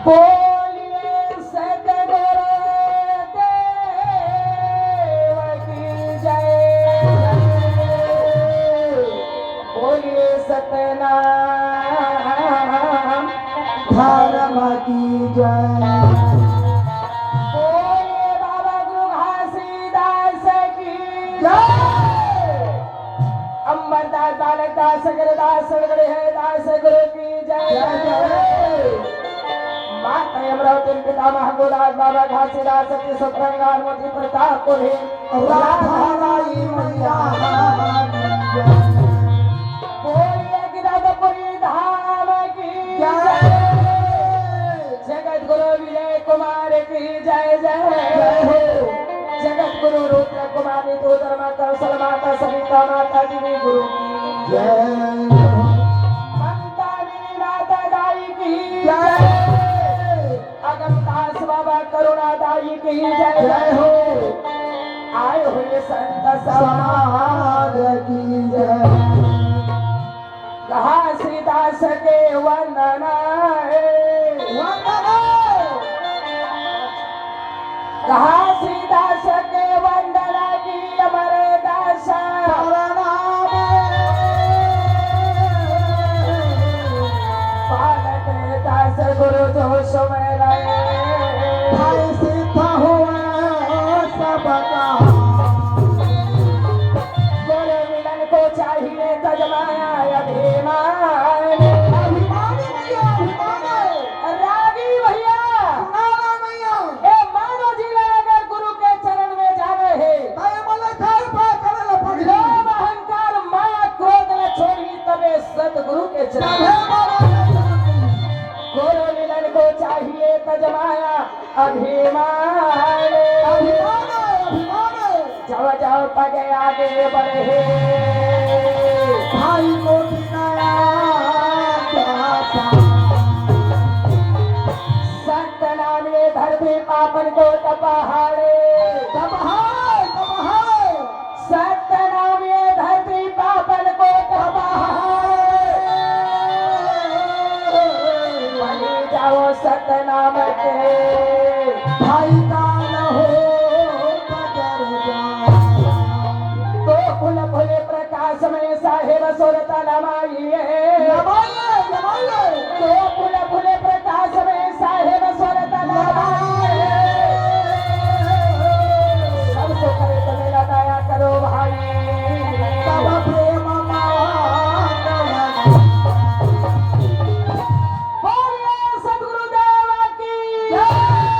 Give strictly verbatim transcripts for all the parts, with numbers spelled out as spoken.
बोलिए सतगुरु देव की जय। बोलिए सतनाम धर्म की जय। बोलिए बाबा गुरु घासीदास की जय। अमरदास, बालक दास, अग्रदास, सदगुरु है दास गुरु की जय। जय जय। माता अमरावती पितामह गुरुदास बाबा घासीदास सती सुतरंगार मोती प्रताप पुरी राधा राई मैया की जय। बोलिए गिरधपुरी धाम की जय। जय। जगत गुरु विजय कुमार की जय जय। जय हो। जगत गुरु रुद्र कुमार नितोदर माता कौशल माता सविता माता देवी गुरु की जय। मंतानी माता दाई की जय। जय। अगमदास बाबा करुणा दाई की जय। जय हो। आए हुए संत समाज की जय। घासीदास के वंदना है। वंदना। घासीदास के वंदना की अमरदास। प्रणाम। बालक दास गुरु जो सुमिरै। भाई सिद्ध हुआ सबका। गुरु मिलन को चाहिए तजमाया अभिमान। अभिमान भैया, अभिमान। रागी भैया। सुनाना भैया। ए मानो जी ला अगर गुरु के चरण में जाना है। ताई मले घर पर करे ला पड़ी। लोभ अहंकार माया क्रोध ला छोड़ी तबे सतगुरु के चरण। तबे बाबा के चरण में। गुरु मिलन को चाहिए तजमाया अभिमान। अभिमान, अभिमान। जब जब पग आगे बढ़े। भाई को ठिकाना क्या था? सतनाम ये धरती पावन को तपहारे। तपहार, तपहार। सतनाम ये धरती पावन को तपहारे। बनी जाओ सतनाम के। भाई काल हो बदल जा। तो फूल फूले प्रकाश में साहेब सुरत नमाइए। नमाइए, नमाइए। तो फूल फूले प्रकाश में साहेब सुरत नमाइए। सबसे पहले तो मेरा दया करो भाई। तब प्रेम मांगो। बोलिए सतगुरुदेव की जय।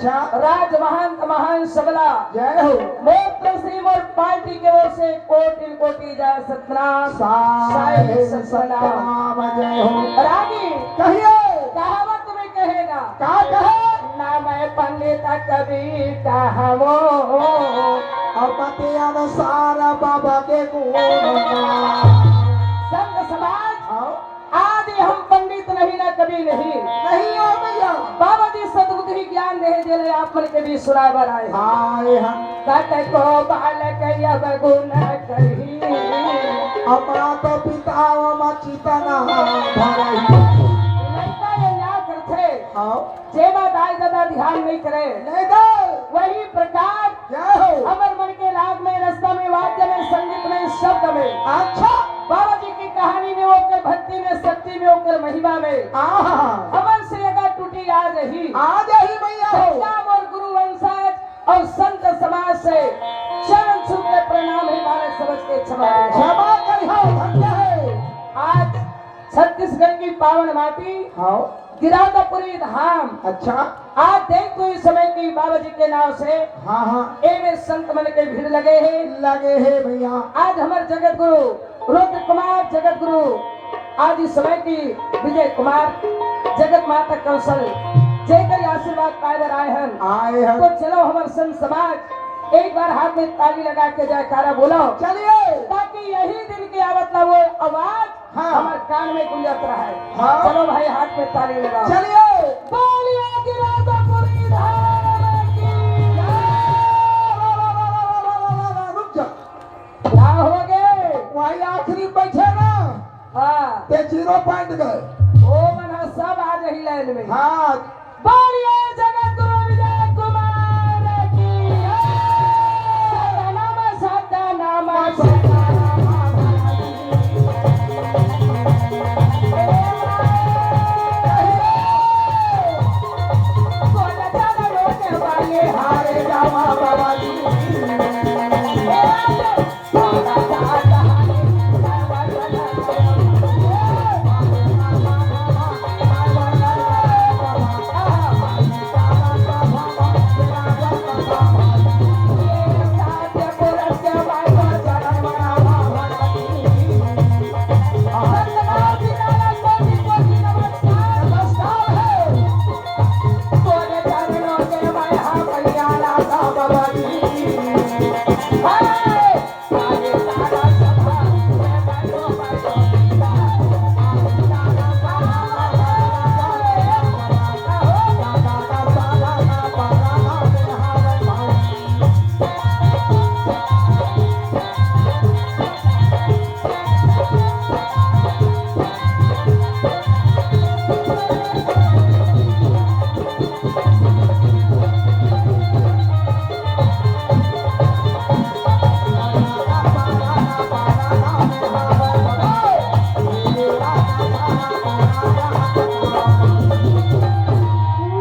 अच्छा। राज महंत महान सबला। जय हो। मोर तरफ से, मोर पार्टी के ओर से कोटि कोटि जय सतनाम। साहेब साहेब सतनाम। सतनाम, जय हो। रागी। कहिए। कहावत में कहेगा। का कहे? ना मैं पंडित कबीर कहावो। अब मत अनुसार बाबा के गुण गा। संत समाज, आओ। आज हम पंडित नहीं ना कवि नहीं। नहीं हो भैया। बाबा जी सद्बुद्धि ज्ञान देहे, जे ले आप मन के बीच सुनाए बर आए। आए हम। कतको बालक अब गुण कही। अब माता पिता मम चित न धरही। लइका ये न्याय करथे। हाँ। जेमा दाई ददा ध्यान नहीं करे। नहीं दे। वही प्रकार जय हो। हमर मन के राग में, रस्ता में, वाद्य में, संगीत में, शब्द में। अच्छा। बाबा जी की कहानी में, ओकर भक्ति में, शक्ति में, ओकर महिमा में। आहा। हमन से अगर टूटी आज ही। आज ही मैया हो। सच्चा मोर गुरु वंशज और संत समाज से चरण छू के प्रणाम है, बालक समझ के क्षमा करिहा। क्षमा करिहा, धन्य है। आज छत्तीसगढ़ की पावन माटी, हाँ। गिरौदपुरी धाम। अच्छा। आज देख तो इस समय की बाबा जी के नाम से हाँ, हाँ। एमे संत मन के भीड़ लगे हे। लगे हे भैया। आज हमर जगत गुरु रुद्र कुमार, जगत गुरु आज इस समय की विजय कुमार, जगत माता कौशल, जेकर आशीर्वाद पाए बर आए हन। आए हन। तो चलो हमर संत समाज एक बार हाथ में ताली लगा के जयकारा बोलो। चलिए। ताकि यही दिन के आवत ला वो आवाज हाँ। हमर कान में गूंजत रहे। हाँ। चलो भाई, हाथ में ताली लगाओ। चलिए। बोलिए गिरौदपुरी धाम की। रुक जा। क्या हो गए? वही आखिरी बैठे ना। हाँ। ते जीरो पॉइंट गए। ओ मन सब आ जाही लाइन में। हाँ। बोलिए जगत गुरु विजय कुमार की। सतनाम, सतनाम, सतनाम। हरे रामा बाबा जी।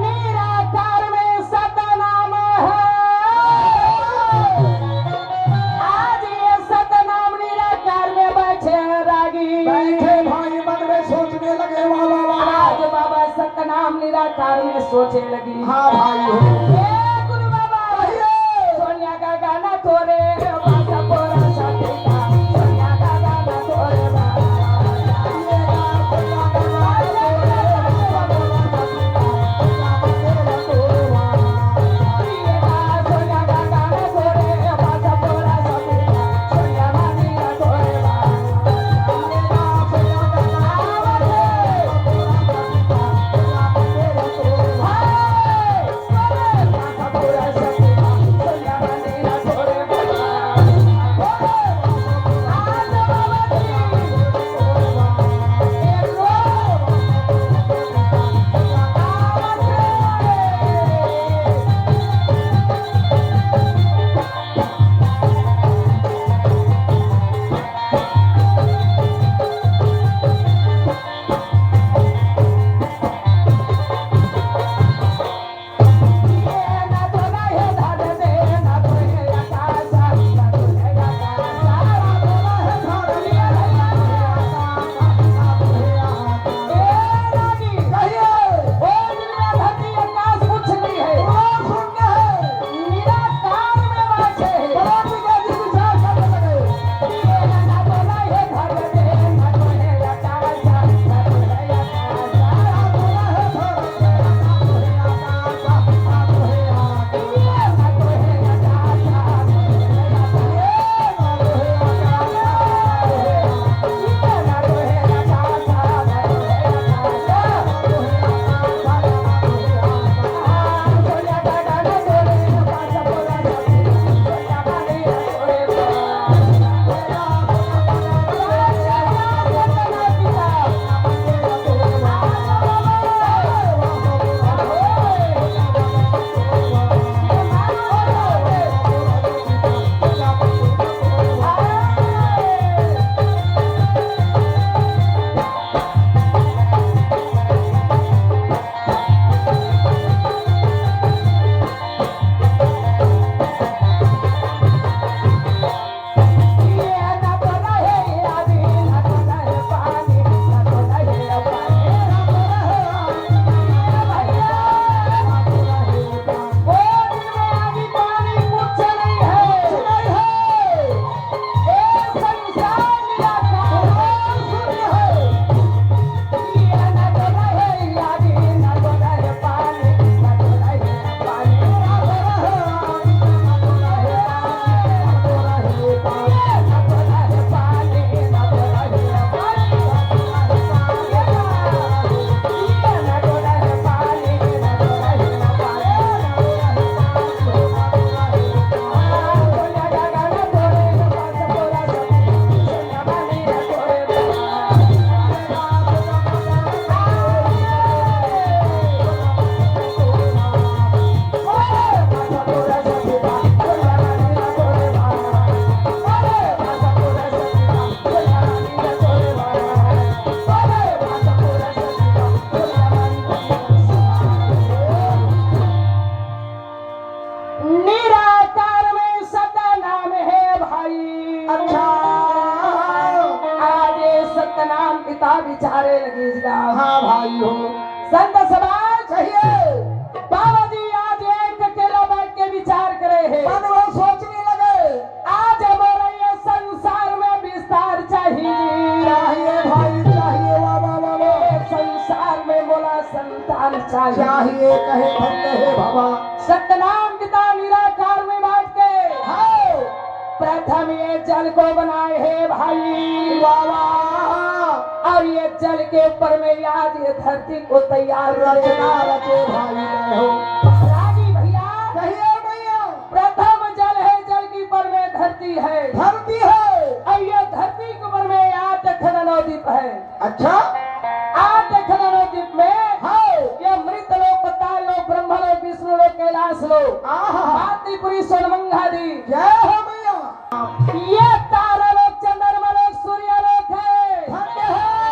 निराकार में सतनाम है। आज ये सतनाम निराकार में बैठे हैं रागी। बैठे भाई मन में सोचने लगे, वाह, वाह, वाह, वाह। आज बाबा सतनाम निराकार में सोचे लगी। हाँ भाई हो। ए गुरु बाबा। आइए। सोनिया का गाना तोरे, बासा पोरा शादी का। सोनिया का गाना तोरे, बासा हाँ भाई हो। संत समाज, कहिए। बाबा जी आज एक अकेला बैठ के विचार करे हे। मन में सोचने लगे। आज मोला ये संसार में विस्तार चाहिए। चाहिए भाई, चाहिए। वाह, वाह, वाह, वाह। ये संसार में मोला संतान चाहिए। चाहिए, कहे धन्य हे बाबा। सतनाम पिता निराकार में बैठ के हाँ। प्रथम ये जल को बनाए हे भाई। वाह, वाह। और ये जल के ऊपर में आज ये धरती को तैयार करे। रचना रचे भाई जय हो। रागी भैया, कहिए भैया। प्रथम जल है, जल के ऊपर में धरती है। धरती है। और ये धरती के ऊपर में आठ ठन अनोदीप है। अच्छा। आठ ठन अनोदीप में हाँ। ये मृत लोक, पाताल लोक, ब्रह्म लोक, विष्णु लोक, कैलाश लोक, आहा। मातृपुरी सोनमंगादीप। जय हो मैया। ये तारा लोक, चंद्रमा लोक, सूर्य लोक है। धन्य है।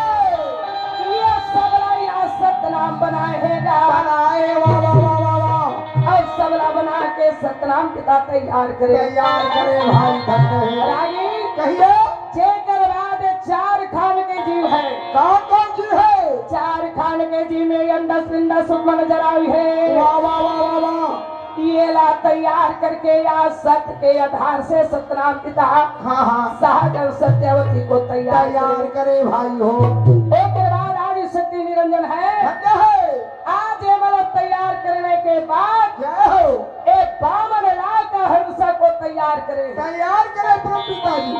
ये सबला या सतनाम बनाए हे गा। बनाए, वाह, वाह, वाह, वाह, वाह। और सबला बना के सतनाम पिता तैयार करे। तैयार करे भाई, धन्य है। रागी कहिए। जेकर बाद चार खान के जीव है। कौन कौन जीव है? चार खान के जीव में अंडस पिंडस उपमन जराई है। वाह, वाह, वाह, वाह, वाह। ये ला तैयार करके या सत के आधार से सतनाम पिता हाँ, हाँ। सहगन सत्यवती को तैयार तैयार करे। करे भाई हो। ओकर बाद आदि शक्ति निरंजन है। धन्य है। आज ये मतलब तैयार करने के बाद जय हो। एक बावन लाख हंसा को तैयार करे। तैयार करे प्रभु पिताजी।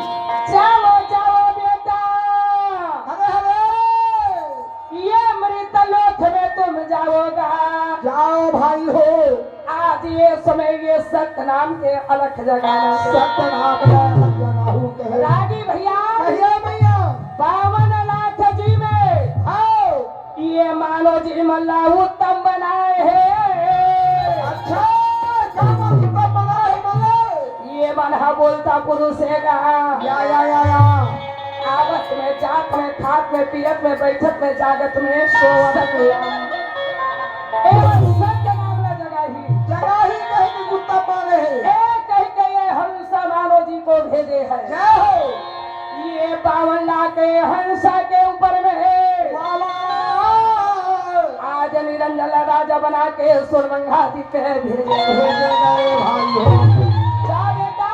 जाओ, जाओ बेटा। हरे हरे। ये मृत लोक में तुम जाओगा। जाओ भाई हो। आज ये समय ये सतनाम के अलख जगाना है। सतनाम के अलख जगाहू कहे। रागी भैया। कहिए भैया। बावन लाख जी में। आओ। ये मानो जी मल्ला उत्तम बनाए हे। अच्छा, का बात उत्तम बनाए हे मल्ला? ये मन हा बोलता पुरुष हे गा। या, या, या, या। आवत में, जात में, खात में, पियत में, बैठत में, जागत में, सोवत में। एवं सत्य नाम ला जगाही। जगाही कहे के उत्तम माने हे। ए कहि के ये हंसा मानो जी को भेजे है। जय हो। ये बावन लाख के हंसा के ऊपर में हे। वाह, वाह। आज निरंजन ला राजा बना के सोनमंगादीप पे भेजे। भेजे गए भाई हो। जा बेटा,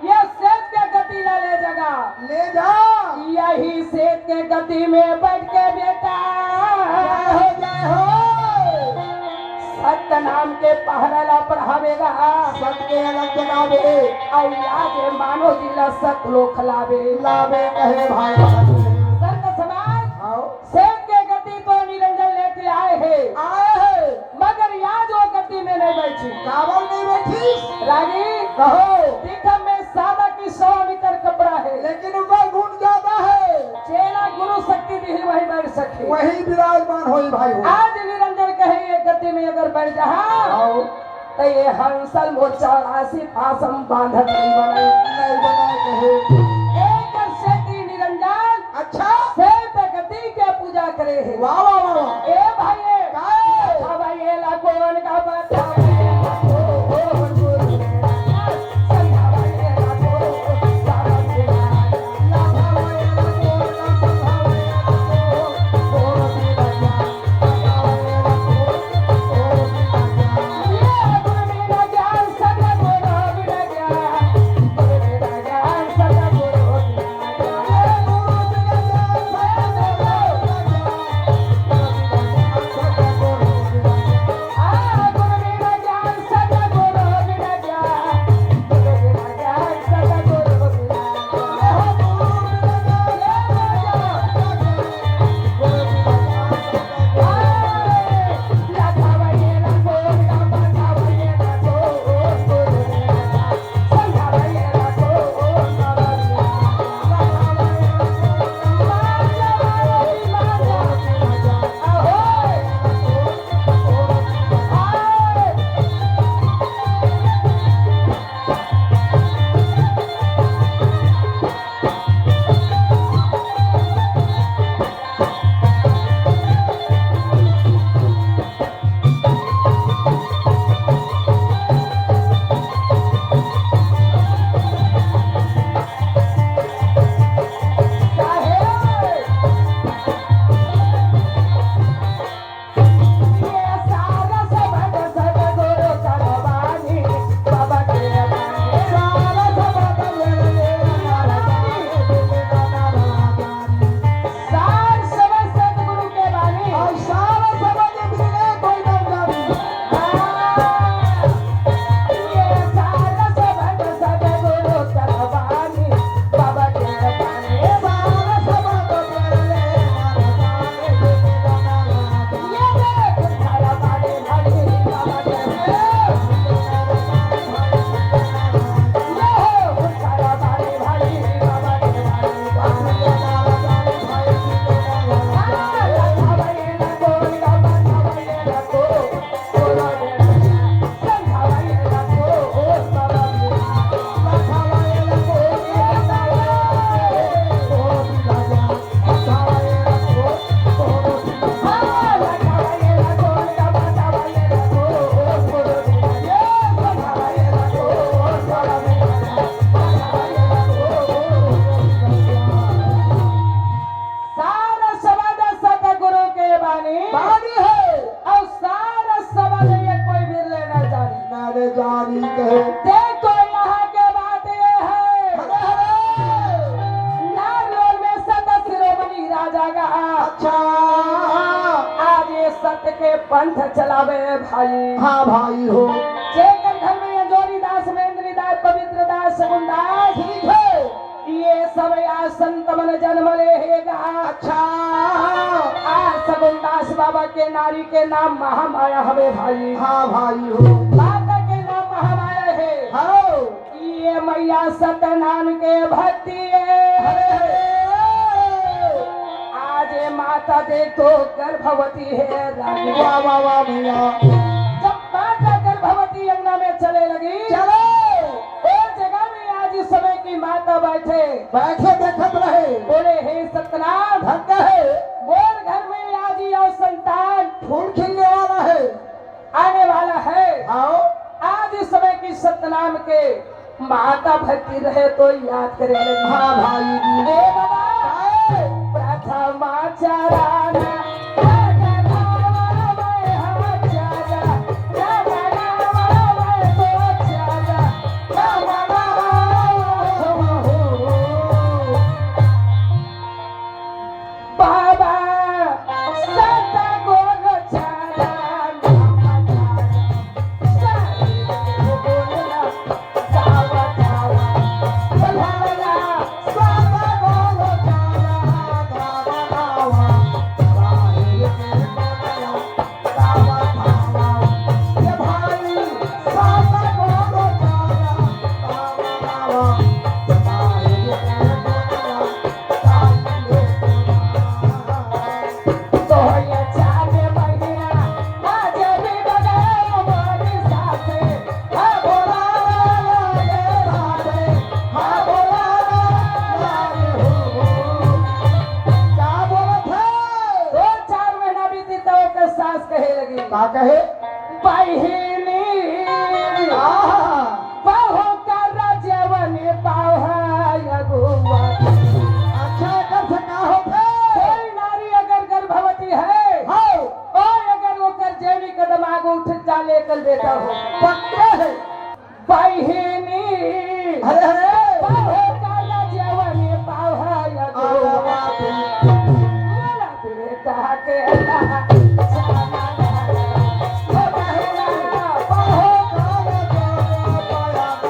ये सेत के गति ला ले जगा। ले जा। यही सेत के गति में बैठ के बेटा। जय हो, जय हो। सत्य नाम के पहरा ला पढ़ावेगा। सत्य के अलख जगावे। अउ आज मानो जी ला सत लोक लावे। लावे कहे भाई। संत समाज। आओ। सेत के गति तो निरंजन लेके आए हे। आए हे। मगर या जो गति में नहीं बैठी। काबर नहीं बैठी? रागी। कहो। देखा मैं सादा की सवा मीटर कपड़ा है। लेकिन ऊपर गुण ज्यादा है। जेला गुरु शक्ति दी वही बैठ सके। वही विराजमान होई भाई हो। आज निरंजन कहे ये गति में अगर बैठ जा। आओ। त ये हंसल मोर चौरासी पासम बांधत नहीं बनाई। नहीं बनाए कहे। एक सेती निरंजन अच्छा। सेत गति के पूजा करे हे। वाह, वाह, वाह, वाह। ए भाई, का? अब ये ला कौन का बता? के पंथ चलावे भाई। हाँ भाई हो। जेकर घर में अंजोरी दास, महेंद्री दास, पवित्र दास, सगुन दास, ठीक है। ये सब आज संत मन जन्म ले हे गा। अच्छा। आज सगुन दास बाबा के नारी के नाम महामाया हवे भाई। हाँ भाई हो। माता के नाम महामाया हे। हाँ। ये मैया सतनाम के भक्ति हे। अरे। आज ये माता देख तो गर्भवती हे रानी। वाह, वाह, वाह भैया। जब माता गर्भवती अंगना में चले लगी, चलो। ओ जगह में आज इस समय की माता बैठे। बैठे देखत रहे। बोले, "हे सतनाम, धन्य हे। मोर घर में आज यो संतान फूल खिलने वाला हे।" आने वाला हे। आओ। आज इस समय की सतनाम के माता भक्ति रहे तो याद करे लगी। हाँ भाई जी। ए बाबा। आए। प्रथमा चरण बाबा, सत गोर चरण। का बोलत हे? दो चार महीना बीती त ओकर सास कहे लगी। का कहे? बहिनी, आहा। बहू का रजवन पावा अगुआ। अच्छा, एकर से का होथे? कोई नारी अगर गर्भवती हे, हाँ। और अगर ओकर जेवी कदम आगू उठ जा, लेकर बेटा हो। पक्का हे। बहिनी। अरे, अरे। पाहो काला जवानी पाहा या तो। आला बाबू। मोला बेटा के ला। ओ बहिना, पाहो काला जवानी पाहा या तो।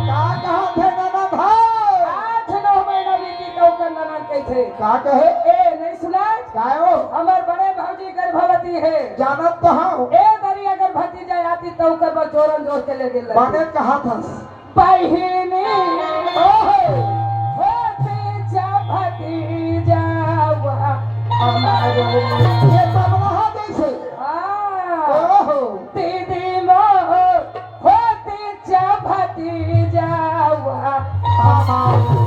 का कहत हे ननद हो? आठ नौ महीना बीती त ओकर ननद कहिथे। का कहे? ए, नहीं सुना? काय हो? हमर बड़े भौजी गर्भवती हे। जानत तो हूँ। ए दरिया अगर भतीजा आती त ओकर बर जोरन जोर के ले गेल रहती। बने कहत हस। बहिनी। ओहो। होती जा भतीजावा हमारो। ये सब रहा जैसे। हाँ। ओहो। दीदी मोर होती जा भतीजावा हमारो।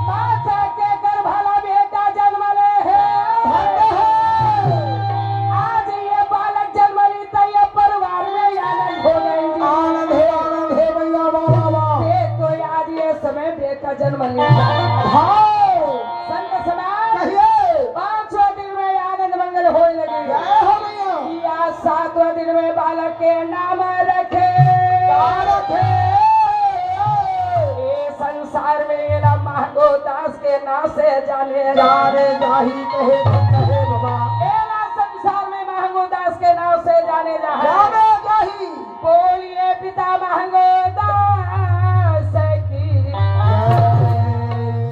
माता के गर्भ ला बेटा जन्म ले हे। के नाम रखे। का रखे? ए संसार में एला महंगो दास के नाम से जाने जाने जाही, कहे, कहे बाबा। एला संसार में महंगो दास के नाम से जाने जाही। जाने जाही। बोलिए पिता महंगो दास की।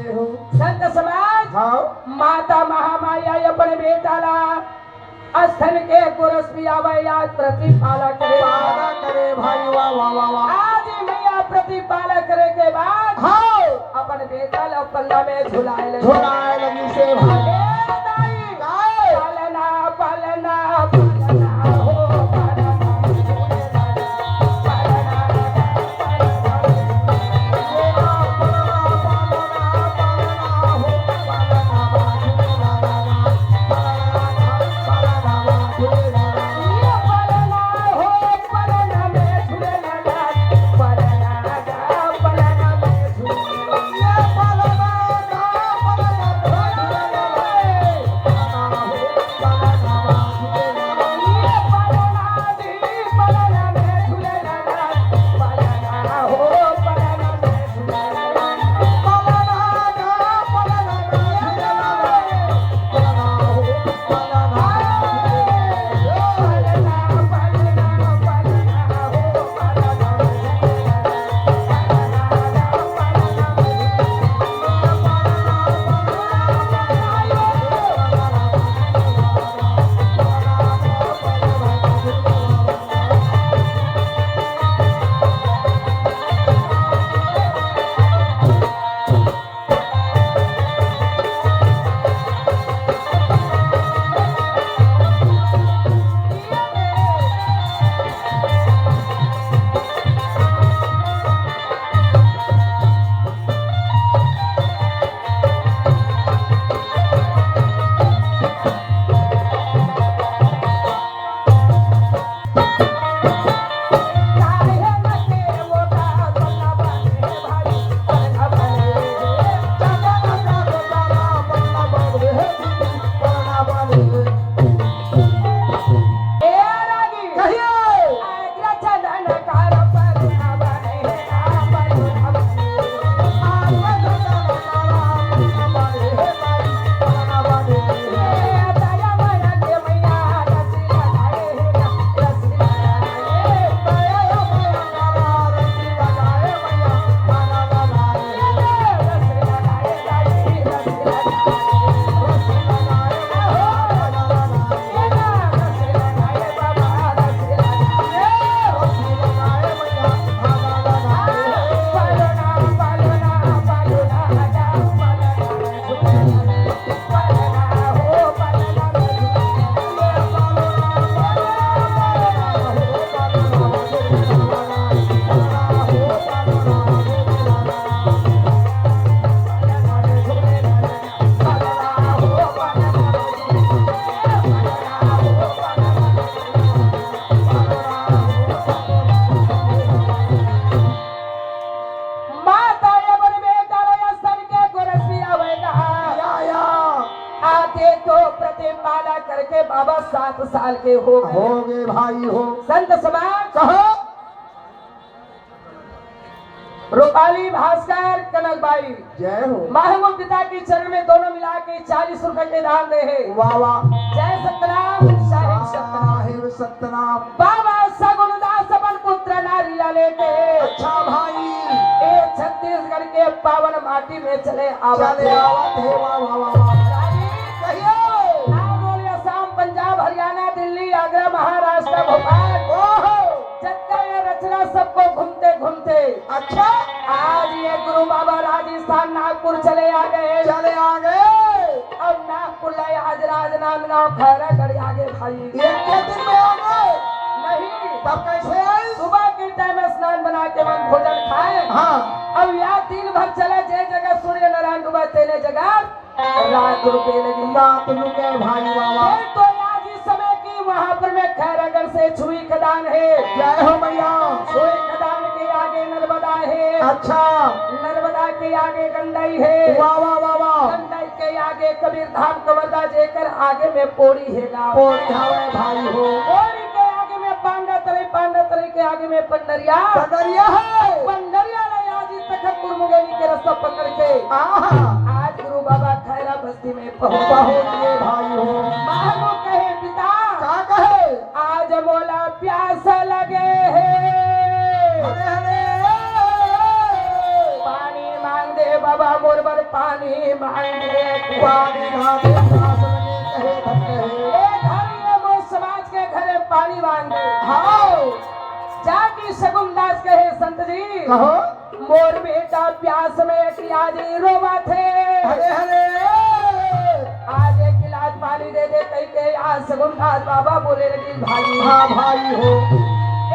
जय हो। संत समाज, हाँ। माता महामाया अपन बेटा ला स्तन के गोरस पियावे या प्रतिपाला करे। पाला करे भाई, वाह, वाह, वाह, वाह। आज ही मैया प्रतिपाला करे के बाद हाँ। अपन बेटा ला पलना में झुलाए लगी। झुलाए लगी से भाई। ए दाई, काय? पलना, पलना, पलना हो, पलना, पलना, पलना। माता ये बन बेटा लो, या सन के गोरसिया होएगा। या, या। आते तो प्रतिपाला करके बाबा सात साल के हो गए। हो गए भाई हो। संत समाज। कहो। रूपाली भास्कर कनक बाई। जय हो। महंगो पिता के चरण में दोनों मिला के चालीस रुपए के दान दे हे। वाह, वाह। जय सतनाम, साहेब सतनाम। साहेब सतनाम। बाबा सगुन दास अपन पुत्र नारी ला लेके अच्छा भाई। ए छत्तीसगढ़ के पावन माटी में चले आवत चले हे। आवत हे, वाह, वाह, वाह, वाह। राजी कहियो। नाम रोल असम, पंजाब, हरियाणा, दिल्ली, आगरा, महाराष्ट्र, भोपाल। ओहो। जब ये रचना सबको घूमते घूमते अच्छा। आज ये गुरु बाबा राजस्थान नागपुर चले आ गए। चले आ गए। और नागपुर ले आज राजनांदगांव खैरागढ़ आ गए भाई। एक के दिन में आ गए? नहीं। तब कैसे आए? सुबह के टाइम स्नान बना के मन भोजन खाए। हाँ। अब यहाँ दिन भर चला, जे जगह सूर्य नारायण डूबा तेने जगह रात रुके लगी। रात रुके भाई बाबा। ये तो आज इस समय की वहां पर में खैरागढ़ से छुई खदान है। जय हो मैया। छुई खदान के आगे नर्मदा है। अच्छा। नर्मदा के आगे गंडई है। वाह, वाह, वाह, वाह। गंडई के आगे कबीर धाम कवर्धा, जेकर आगे में पोड़ी है गाँव। पोड़ी हवे भाई हो। पोड़ी के आगे में पांडा तरे पांडा आगे में पंडरिया। पंडरिया है। पंडरिया ले आज ही तखतपुर मुंगेली के रास्ता पकड़ के आहा। आज गुरु बाबा खैरा बस्ती में पहुंच पहुंच गए भाई हो। महमूद कहे, "पिता।" का कहे? "आज मोला प्यास लगे हे।" अरे, अरे, ए, ए, ए, ए। पानी मांग दे बाबा, मोर बर पानी मांग दे। पानी मांग दे, प्यास लगे, कहे भक्त हे। ए घर ये मोर समाज के घरे पानी मांग दे। हाओ। जाके सगुन दास कहे, "संत जी, कहो। मोर बेटा प्यास में एक आज ही रोवत हे। अरे, अरे। आज एक गिलास पानी दे दे," कहि के आज सगुन दास बाबा बोले लगिस, "भाई।" हाँ, भाई हो।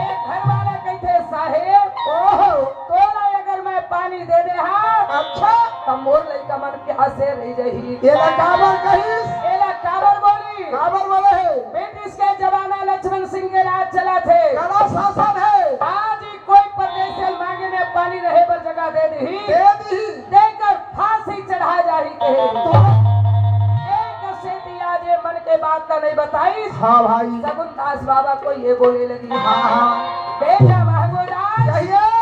एक घर वाला कहिथे, "साहेब, ओहो। तोला अगर मैं पानी दे दे हा, अच्छा। त मोर लइका मन प्यासे रहि जाही।" एला काबर कहिस? एला काबर बोली? काबर बोले हे? ब्रिटिश के जमाना लक्ष्मण सिंह के राज चलत हे। कड़ा शासन हे। आज ही कोई परदेसी ल मांगे में पानी रहे बर जगह दे दिही। दे दिही। देकर फांसी चढ़ा जाही कहे। तुरंत। एक सेती आज ये मन के बात ला नहीं बताइस। हाँ भाई। सगुन दास बाबा को ये बोले लगिस। हाँ, हाँ। बेटा महमूद दास। कहिए।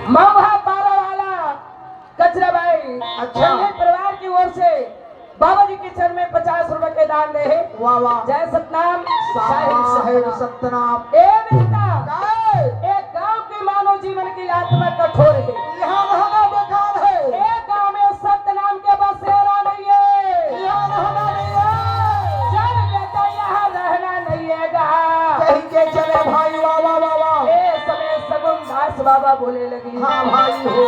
महुआ पारा वाला कचरा बाई, अच्छा। संघे परिवार की ओर से बाबा जी के चरण में पचास रुपए के दान दे हे। वाह, वाह। जय सतनाम, साहेब साहेब सतनाम। सतनाम। ए बेटा, काय? एक गांव के मानव जीवन की आत्मा कठोर हे। यहाँ रहना बेकार हे। एक गांव में सतनाम के बसेरा नहीं हे। यहाँ रहना नहीं हे। चल बेटा, यहाँ रहना नहीं हे गा। कहि के चले भाई, वाह, वाह, वाह, वाह। ए समय सगुन दास बाबा बोले लगिस। हाँ भाई हो।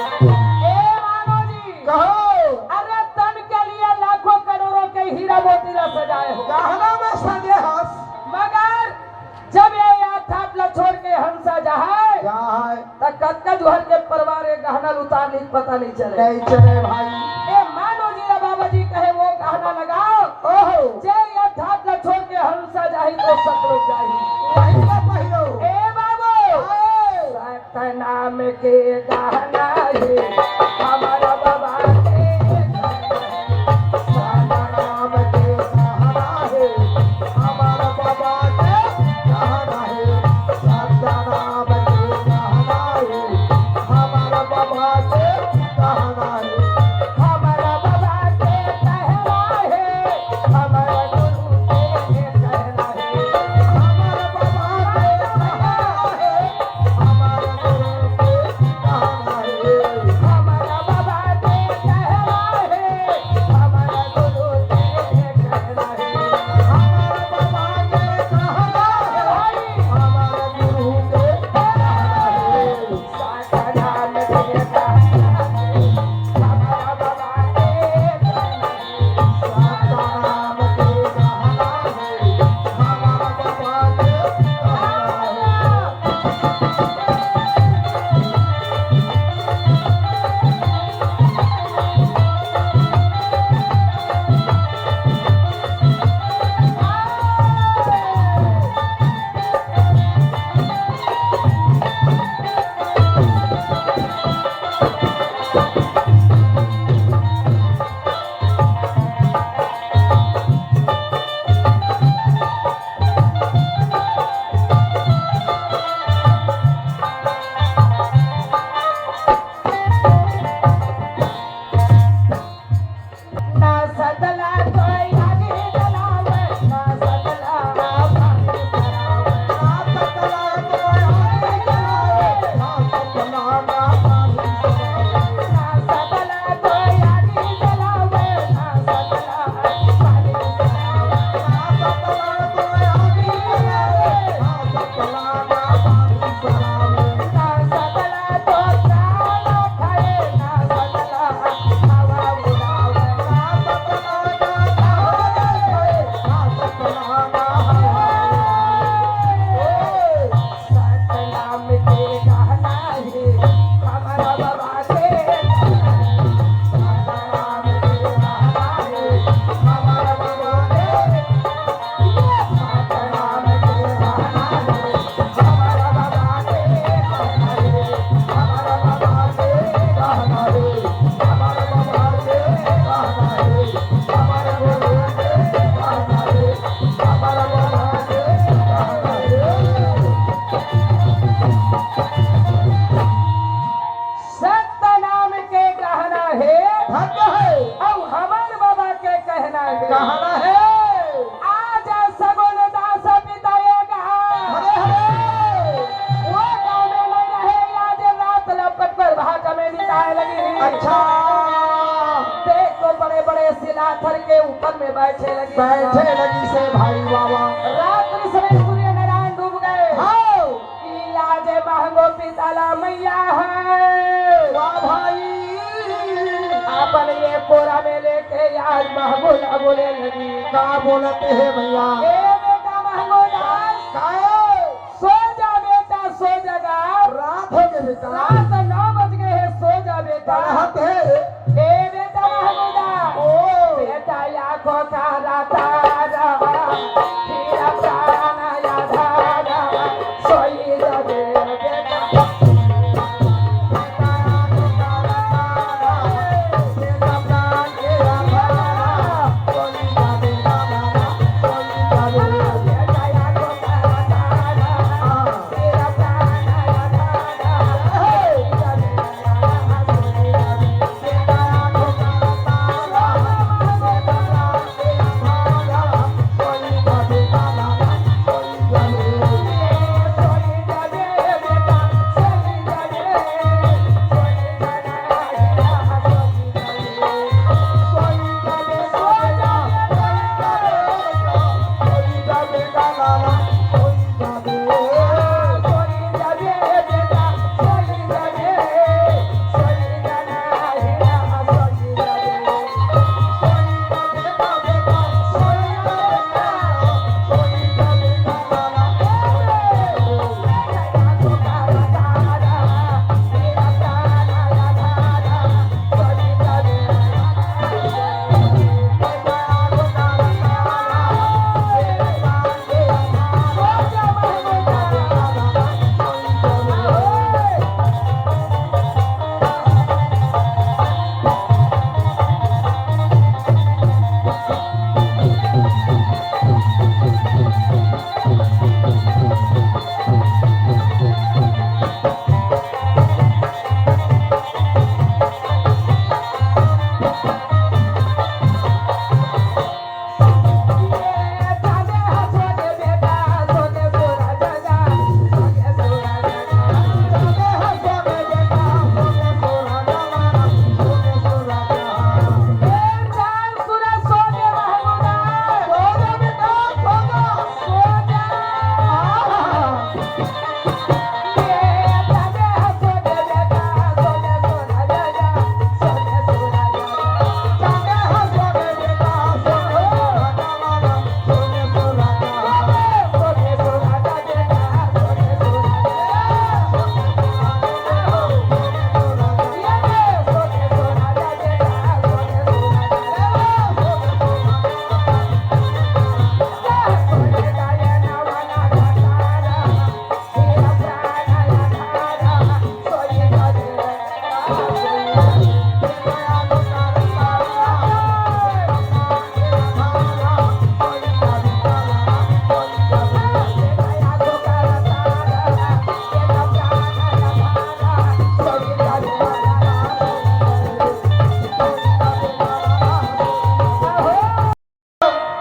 ए मानव जी। कहो। अरे तन के लिए लाखों करोड़ों के हीरा मोती ला सजाए हो। गहना में सजे हस। मगर जब ये याद थाप ला छोड़ के हंसा जाए, जाए। त कतका जुहर के परिवार ये गहना ल उतार ली, पता नहीं चले। नहीं चले भाई। ए मानव जी ला बाबा जी कहे वो गहना लगाओ। ओहो। जे ये थाप ला छोड़ के हंसा जाही तो सतलोक जाही। वही ला पहिरो। ए बाबू। हाय। सतनाम के गहना हे, हमर बाबा के गहना हे। सतनाम के गहना हे, हमर बाबा के गहना हे। सतनाम के गहना हे, हमर बाबा के गहना हे। हमर बाबा के गहना हे, हमर गुरु के गहना हे। हमर बाबा के गहना हे, हमर गुरु के गहना हद है। अउ हमर बाबा के कहना हे। कहना हे। आज सगुन दास पिता एक हे। हरे हरे। वो गाँव में नहीं रहे, आज रात लपट पर भाग में बिताए लगी। अच्छा। देख तो बड़े बड़े सिलाथर के ऊपर में बैठे लगी। बैठे लगी से भाई बाबा। रात्रि समय सूर्य नारायण डूब गए। हाँ। कि आज महंगो पिताला मैया हे। वाह भाई। अपन ये कोरा में लेके आज महंगो ला बोले लगी। का बोलत हे मैया? ए बेटा महंगो दास। काहे? सो जा बेटा, सो जा गा। रात हो गए बेटा। रात नौ बज गए हे, सो जा बेटा। पढ़त हे। ए बेटा महंगो दा। ओ। बेटा या को का राता रा।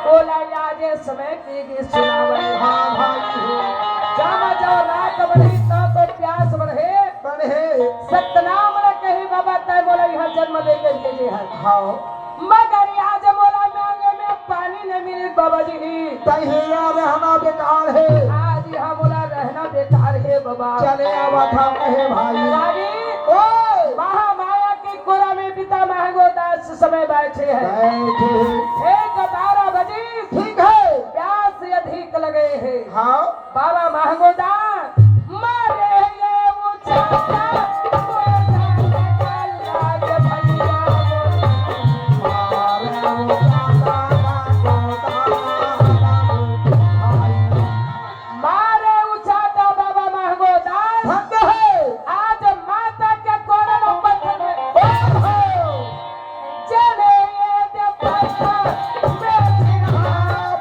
ओला आज ए समय के गीत सुनावत हे। हाँ भाई हो। जामा जाओ रात बढ़ही, ता तो प्यास बढ़े। बढ़े। सतनाम ला कही बाबा, तै मोला इहाँ जन्म देके भेजे हस। हाँ। मगर आज मोला मांगे में पानी नहीं मिली बाबा जी। तै इहाँ रहना बेकार हे। आज इहाँ मोला रहना बेकार हे बाबा। चले आवा था कहे भाई। भाई। ओए। महामाया के कोरा में पिता महंगो दास समय बैठे हे। बैठे हे। एक बारह बजे ठीक हे। प्यास अधिक लगे हे। हाँ। बाबा महंगो दास मारे ये ऊंचा ला, ओ जाने का लाज भैया। मारे ऊंचा ला, ओ जाने का लाज भैया। मारे उचाटा बाबा महंगो दास। धन्य हे। आज माता के कोरा पत्थर में। ओहो। चले ये दे पत्थर में चिन्हा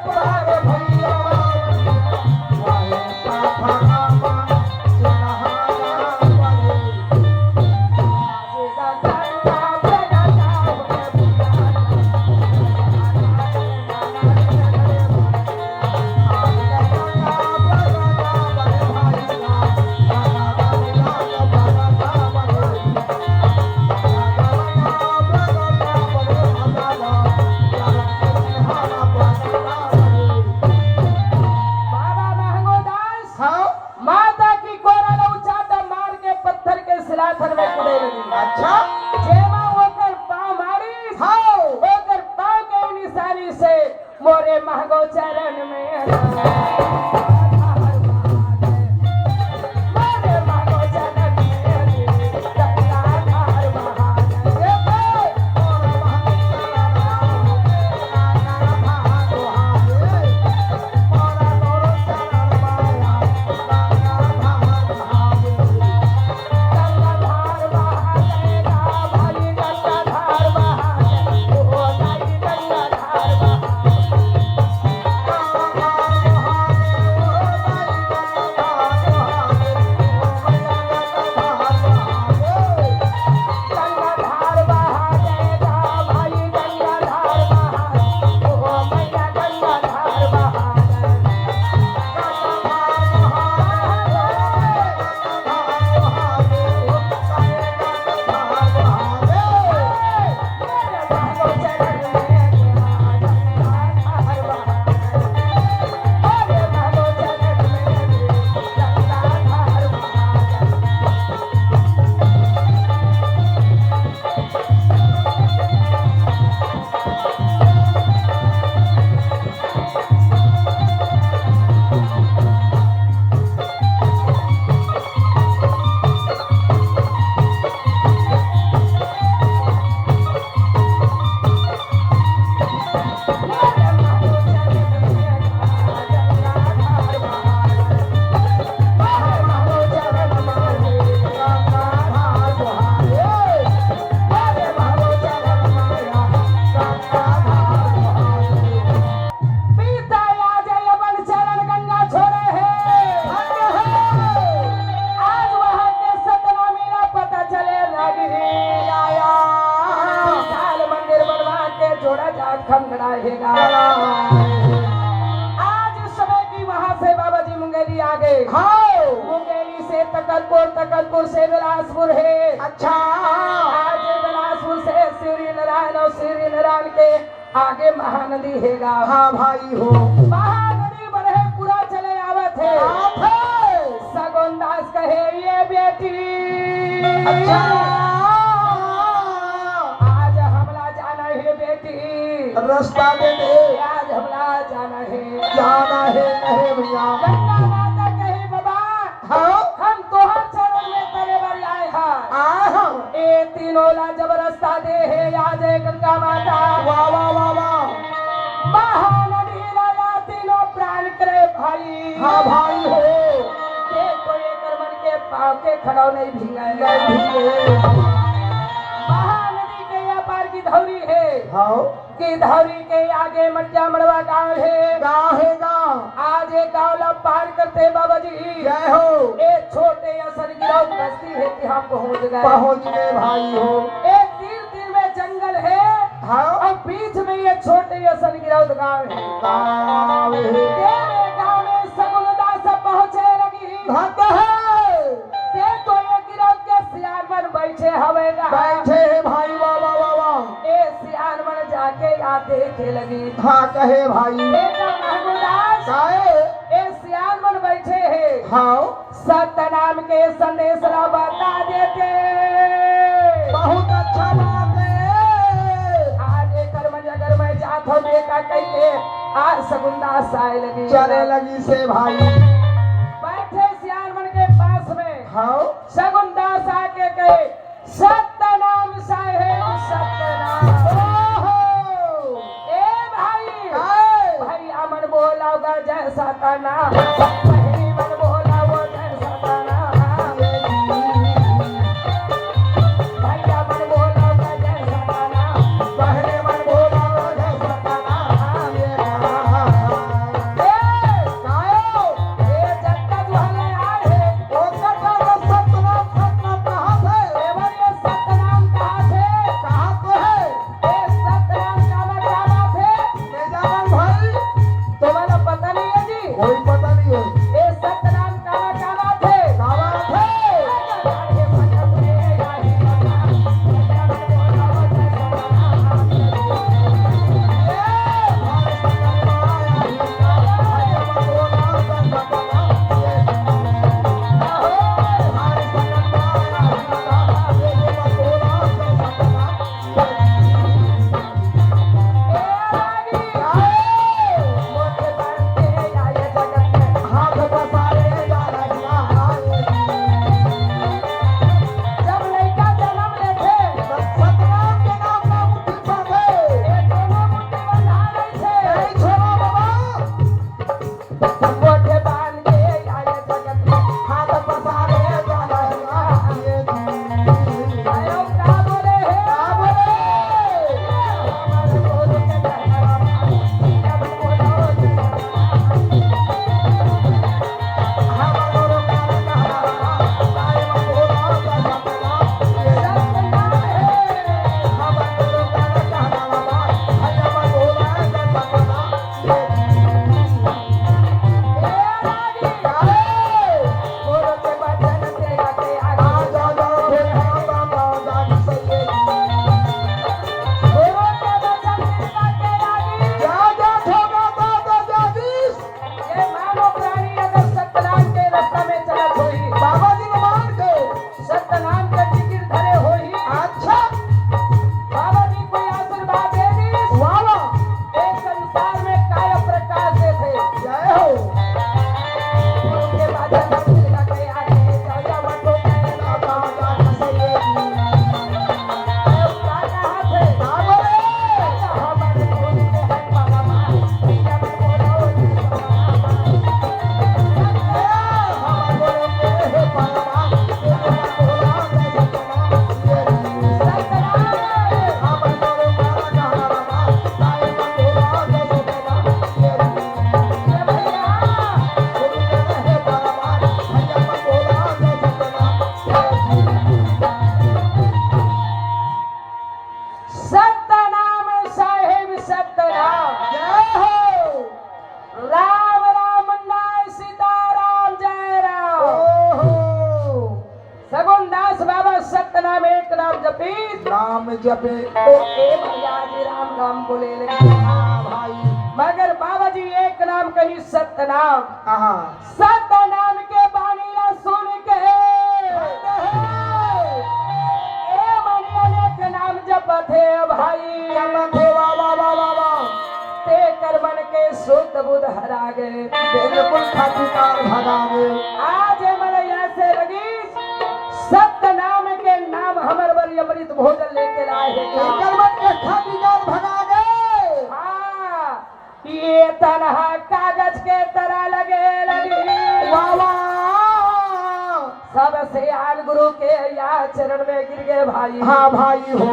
पार भैया। वाहे पापा खमखड़ा हे गा। आज उस समय की वहां से बाबा जी मुंगेली आ गए। हाँ। मुंगेली से तकतपुर, तकतपुर से बिलासपुर हे। अच्छा। आज बिलासपुर से शिवरी नारायण और शिवरी नारायण के आगे महानदी हे गा। हाँ भाई हो। महानदी बरहे पूरा चले आवत हे। आवत हे। सगुन दास कहे, "ये बेटी, अच्छा। आज हमला जाना हे बेटी, रास्ता दे दे। आज हमला जाना हे।" जाना हे, कहे भैया। गंगा माता कहे, "बाबा, हाँ। हम तोहर चरण में तरे बर आए हा।" आए हा। ए तीनों ला जब रास्ता दे हे, आज ए गंगा माता। वाह, वाह, वाह, वाह। महानदी ला या तीनों प्राण करे भाई। हाँ भाई हो। देखो एकर मन के पाँव के खड़ाव नहीं भींगे। नहीं भींगे। महानदी के या पार की धौरी हे। हाँ। कि धौरी के आगे मटिया मड़वा गांव हे। गांव हे गांव। आज ये गांव ला पार करते बाबा जी। जय हो। ए छोटे असन गिरौद बस्ती हे, तिहां पहुंच गए। पहुंच गए भाई हो। ए तीर तीर में जंगल हे। हाँ। और बीच में ये छोटे असन गिरौद गांव हे। गांव हे। तेरे गांव में सगुन दास पहुंचे लगी। धन्य हे। ते तो ये गिरौद के सियान मन बैठे हवे गा। बैठे हे भाई, वाह, वाह, वाह, वाह। ए सियान मन जाके या देखे लगी। हाँ, कहे भाई। ए तो महमूदास। काहे? ए सियान मन बैठे हे। हाँ। सतनाम के संदेश ला बता देते। बहुत अच्छा बात हे। आज एकर मन अगर मैं जात हूँ बेटा कह के, आज सगुन दास आए लगी। चले लगी से भाई। बैठे सियान मन के पास में। हाँ। सगुन दास आके कहे, "सतनाम साहेब, सतनाम।" ओहो! ए भाई, काय? भैया मन बोलाओ गा जय सतनाम, बहिनी मन बोलाओ जय सतनाम। भैया मन बोलाओ गा जय सतनाम, बहिनी मन बोलाओ जय सतनाम। ए, कायो? ए, जत्ता जुहाले आए हे। ओकर नाम सतनाम, सतनाम कहाथे? ए भाई, ये सतनाम कहाथे? कहाथे? ए सतनाम काला का बात हे? नहीं जानन भाई। तुम्हारा पता नहीं है जी? कोई पता नहीं है। ए सतनाम काला का बात हे? का बात हे? जब लइका जनम लेथे, सतनाम के नाम ला मुट्ठी बांधे। ए दोनों मुट्ठी बंधा रहिथे। नहीं छोड़ा बाबा। मोठे बांध के आए जगत में, हाथ पसारे जाना है। आयो का बोले हे? का बोले? ये मानव प्राणी अगर सतनाम के रास्ता में चलत होही, बाबा जी ने मान के सतनाम के जिकिर धरे होही। अच्छा। बाबा जी कोई आशीर्वाद दे दी। वाह, वाह। एक संसार में काय प्रकाश देथे। जय हो। गुरु के बादल लगे आगे, जय जय मतो के बाबा का सैयद। सतनाम साहेब सतनाम। जय हो। राम राम नाय सीताराम जय राम। ओहो। सगुन दास बाबा सतनाम एक नाम जपी। नाम जपे। तो ए भैया जी राम नाम बोले ले। हाँ भाई। मगर बाबा जी एक नाम कही सतनाम। हाँ। सतनाम के बानी ला सुन के। ए मनिया ने एक नाम जपत हे भाई। जपत हे, वाह, वाह, वाह, वाह, वाह। तेकर मन के सुध बुध हरा गे। बिल्कुल खाटी काल भगा गे। आज ए मनैया से लगी सतनाम के नाम हमर बर अमृत भोजन लेके लाए हे। एकर मन के खाटी काल भगा गे। हाँ। ये तनहा कागज के तरह लगे लगी। वाह, वाह। सब सियान गुरु के या चरण में गिर गए भाई। हाँ भाई हो।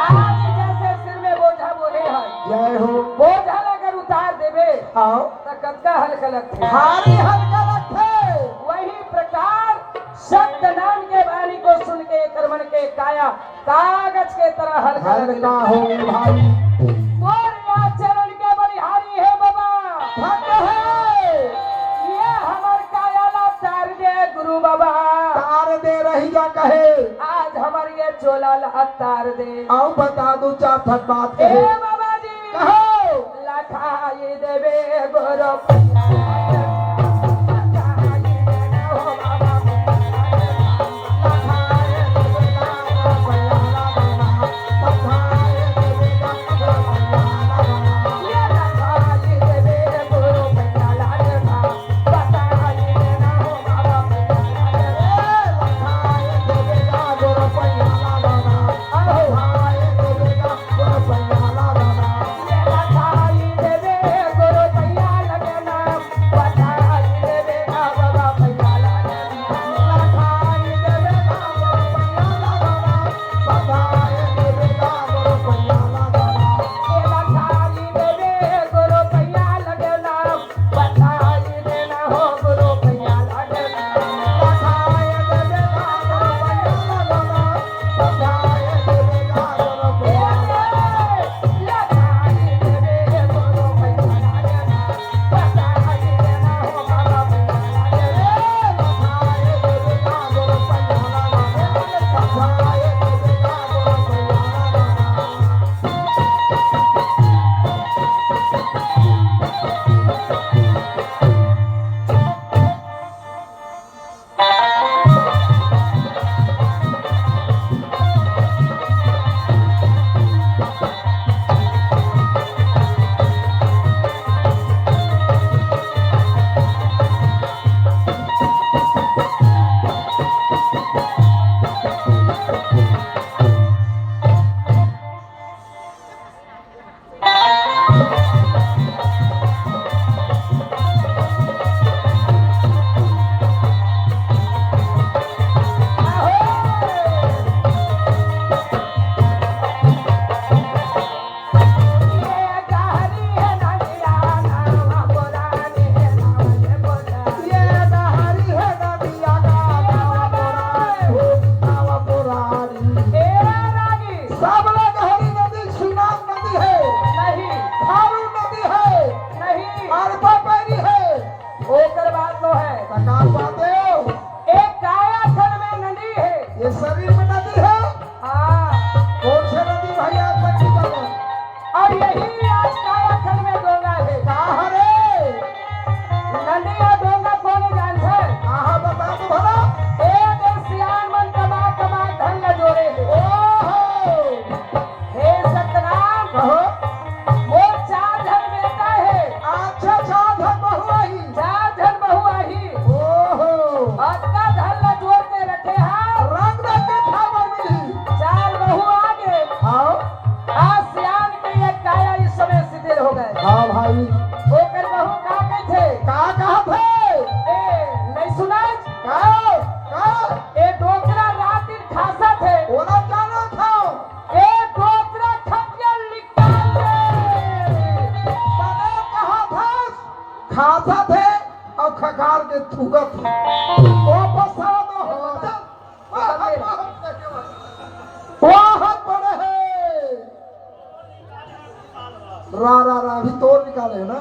आज जैसे सिर में बोझा बोले हैं। जय हो। बोझा अगर उतार देबे हाँ। तो कतका हल्का लगथे। भारी हल्का लगथे। वही प्रकार सत्य नाम के वाणी को सुन के एकर मन के काया कागज के तरह हल्का लगने हल्का लगा। हो गए भाई। तोर या चरण के बलिहारी हे बाबा। धन्य हे। ये हमर काया ला तार दे गुरु बाबा। तार दे रही जा कहे। आज हमर ये चोला ला तार दे। अउ बता दूं चार ठन बात ए कहे। बाबा जी। कहो। लखाई देबे गुरु। सब ले गहरी नदी सुनाम नदी हे। नहीं। खारू नदी हे। नहीं। अरपा पैरी हे। ओकर बात तो हे। त का बात हे? एक काया खंड में नदी हे। ये शरीर में नदी हे? हाँ। कौन से नदी भैया, आप बता दो। अउ यही आज काया खंड में डोंगा हे। का हरे? नदी अउ डोंगा कोन जानथे? आहा, बता दो भला। ए दे सियान मन कमा कमा धन ल जोरे हे। ओहो। हे सतनाम। कहो। मोर चार झन बेटा हे। अच्छा, चार झन बहू आही। चार झन बहू आही। ओहो। अतका धन ल जोर के रखे हा। रंग रंग के खाबर मिली। चार बहू आगे। हाँ। आ सियान के ये काया इस समय शिथिल हो गए। हाँ भाई। ओकर बहू का कहिथे? का कहत हे? ए, नहीं सुनाय? का? का? ए डोकरा रात दिन खासत हे। ओला जानत हव। ए डोकरा खटिया निकाल दे। बने कहत हस, खासत हे अउ खकार के थूकत हे। ओ पसाद हो। वाह, वाह, वाह। वाह, बड़े हे। रा रा रा भी तोर निकाले हे ना।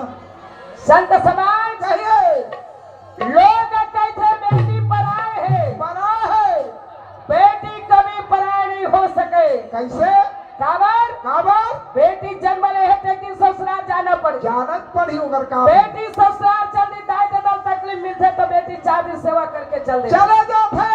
संत समाज, कहिए। लोग कहिथे बेटी पराए हे। पराए हे। बेटी कभी पराए नहीं हो सके। कैसे? काबर? काबर? बेटी जन्म ले हे, लेकिन ससुराल जाना पड़ही। जाना पड़ही, ओकर का? बेटी ससुराल चल दी, दाई ददा ल तकलीफ मिलथे, त बेटी चार दिन सेवा करके चल दे। चले जाथे।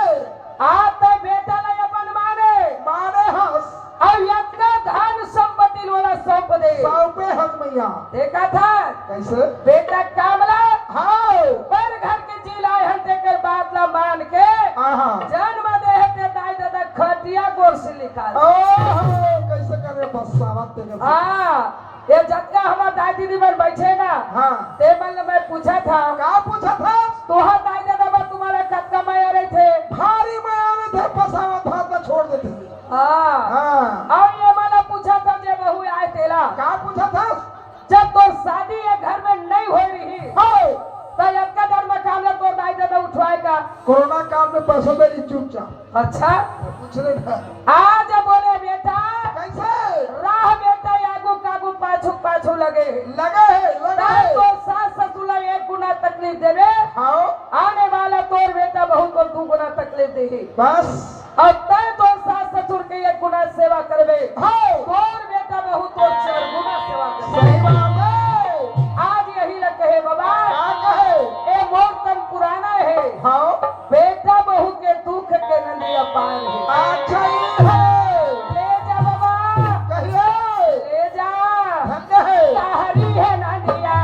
आज तक बेटा ला अपन माने। माने हस। अउ यतका धन संपत्ति ल ओला सौंप दे। सौंपे हस मैया। देखा था? कैसे? बेटा कामला। हाँ। पर घर के जी लाए हन, तेकर बात ला मान के। आहा। जन्म दे हे ते दाई ददा खटिया गोड़ से निकाल। ओहो, कैसे करे बस्सावत तेकर से। हाँ। ये जतका हमर दाई दीदी मन बैठे ना, हाँ। ते मन ले मैं पूछा था। का पूछा था? तोहार दाई ददा बर तुम्हारा कतका मया रहिथे? भारी मया रहिथे, बस्सावत भात ला छोड़ देथे। हाँ। हाँ। अउ ये मन ले पूछा था जे बहू आए तेला। का पूछा था? जब तोर शादी ये घर में नहीं होए रही, हाँ। त यतका डर में काम ले तोर दाई ददा उठवाए का? कोरोना काल में पैसा दे रही चुपचाप। अच्छा? पूछ ले ना। आज बोले बेटा, कैसे? राह बेटा आगू कागू पाछू पाछू लगे हे। लगे हे, लगे हे। तो सास ससुर ला एक गुना तकलीफ देबे। हाँ। आने वाला तोर बेटा बहू को दू गुना तकलीफ देही। बस। अउ तैं तोर सास ससुर के एक गुना सेवा करबे। हाँ। तोर बेटा बहू तोर चार गुना सेवा करबे। सही बात हे। आज यही ल कहे बाबा। का कहे? ए मोर तन पुराना हे। हाँ। बेटा बहू के दुख के नंदिया पार हे। अच्छा, ई हे। ले जा बाबा। कहिए। ले जा। धन्य हे। लहरी हे नंदिया।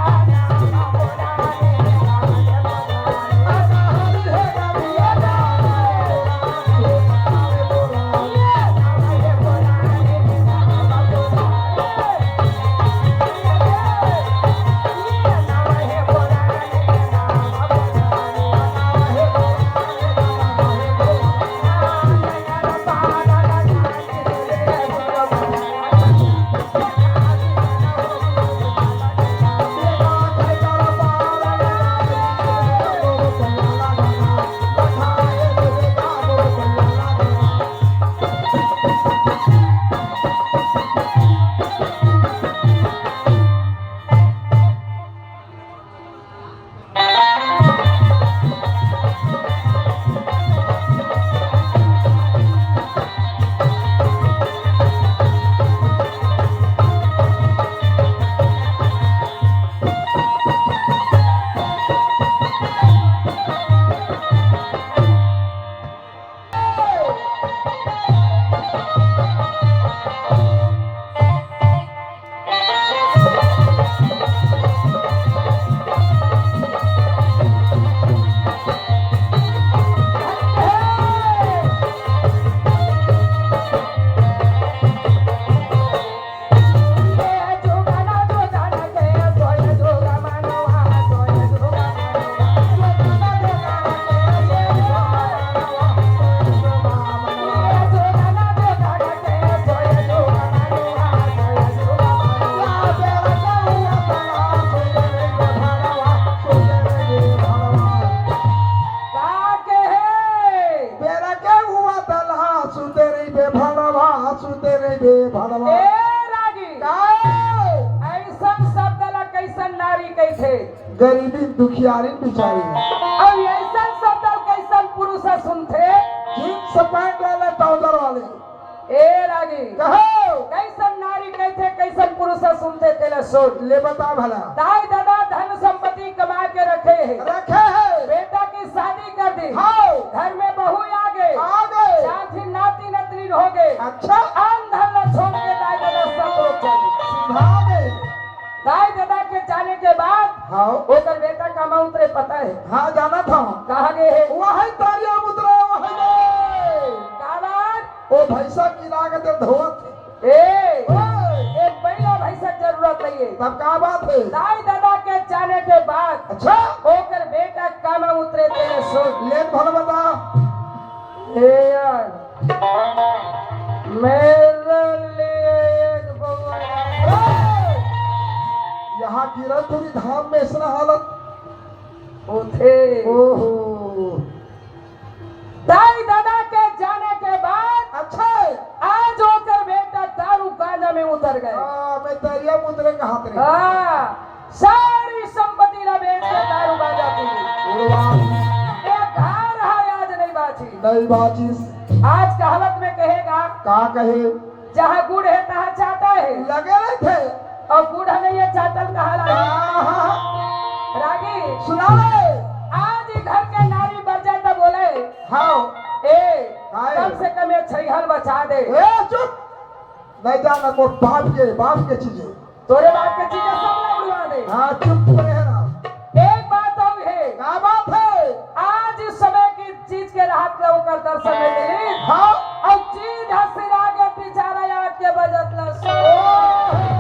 का कहे? बेरा के हुआ दलहा, सुते रहिबे भड़वा, सुते रहिबे भड़वा। ए रागी, का? अइसन शब्द ला कइसन नारी कहिथे? गरीबी दुखियारी बिचारी। अउ अइसन शब्द ला कइसन पुरुष सुनथे? जींस पैंट वाले, ट्राउजर वाले। ए रागी, कहो। कइसन नारी कहिथे, कइसन पुरुष सुनथे, तेला सुन। ले बता भला। दाई ददा धन संपत्ति कमा के रखे हे। रखे हे। बेटा के शादी कर दी। हाँ। घर में बहू आ गे। आ गे। साथ ही नाती नतनीन हो गे। अच्छा। अन धन ला छोड़ के दाई ददा सब लोग चल गे। सीधा गे। दाई ददा के जाने के बाद हाँ। ओकर बेटा कामा उतरे पता हे? हाँ, जानत हँव। कहाँ गे हे? वही तरिया म उतरे, वही गे। का बात? ओ भैंसा किना के ते धोवत हे। ए, ओए। ए बइला भैंसा के जरूरत नइ हे। तब का बात हे? दाई ददा के जाने के बाद अच्छा। ओकर बेटा कामा उतरे तेला सुन। ले भला बता। ए यार, मेरे लिए एक बउआ। ए! यहाँ गिरनपुरी धाम में अइसना हालत होथे। ओहो। दाई ददा के जाने के बाद अच्छा। आज ओकर बेटा दारू गांजा में उतर गे। हाँ, तरिया मुतरे कहात रहे। हाँ, सारी संपत्ति ला बेच के दारू गांजा पी ली। उड़वा। एक घर हा आज नहीं बाची। नहीं बाचिस। आज कहावत में कहेगा, का कहे? जहाँ गुड़ है, तहाँ चाटा है। लगे रहिथे। अउ गुड़ नहीं है, चाटल कहाँ लागे? आहा। रागी। सुना ले। आज ये घर के नारी बर जाए तो बोले, हाँ। ए, हाँ। कम से कम ये छइहन बचा दे। ए, चुप। नहीं जाना, मोर बाप के, बाप के चीज हे। तोरे बाप के चीज हे, सब ला उड़वा दे। हाँ, चुप रहे ना। एक बात अउ हे। का बात हे? आज इस समय की चीज के रहत ला ओकर दर्शन नहीं मिली। हाँ। अउ चीज हसिरा के बिचारा याद के बजत ला सो। ओहो।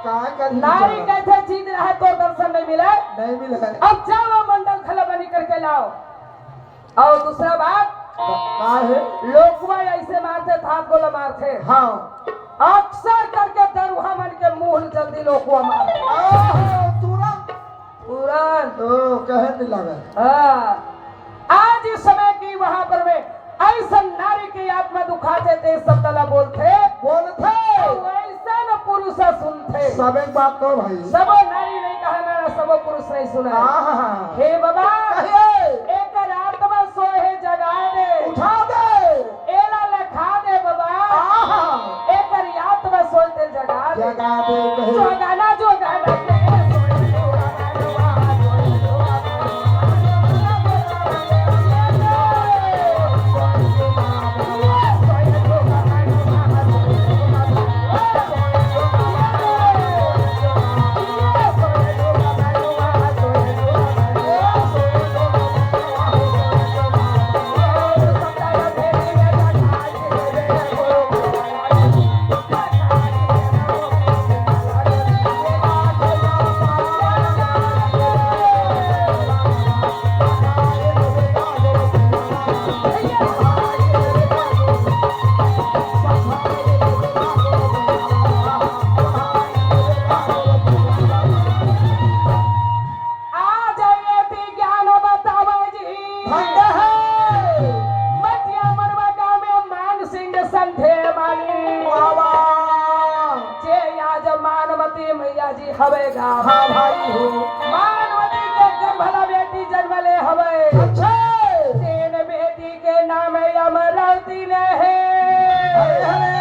का करी नारी बिचारा? कहिथे चीज रहत तोर दर्शन नहीं मिले। नहीं मिले। अब जाओ मंडल खलबनी करके लाओ। अउ दूसरा बात, का हे? लोकुआ ऐसे मारथे, थात गोला मारथे। हाँ। अक्सर करके दरुहा मन के मुंह जल्दी लोकुआ मारथे। ओहो, तुरंत। तुरंत। ओ, कहे नहीं लगे। हाँ। आज इस समय की वहां पर में ऐसन नारी के आत्मा दुखाथे, ते शब्द ला बोलथे। बोलथे। अउ ऐसन पुरुष सुनथे। सब एक बात कहो भाई। सबो नारी नहीं कहा ना, सबो पुरुष नहीं सुना। आहा। हे बाबा, कहिए। एकर आत्मा सोए हे, जगा दे। उठा दे। एला लखा दे बाबा। आहा। एकर आत्मा सोए ते जगा दे। जगा दे कहे। जोगाना, जोगाना। आ जाइए ती ज्ञान बतावे जी। भंग है। मटिया मरवा गाँव में मान सिंह संथे मानी। वाह, वाह। जे आज मानवती मैया जी हवे गा। हाँ भाई हो। मानवती के गर्भ ला बेटी जन्म ले हवे। अच्छा। तेन बेटी के नाम अमरावती ले हे। अरे, अरे।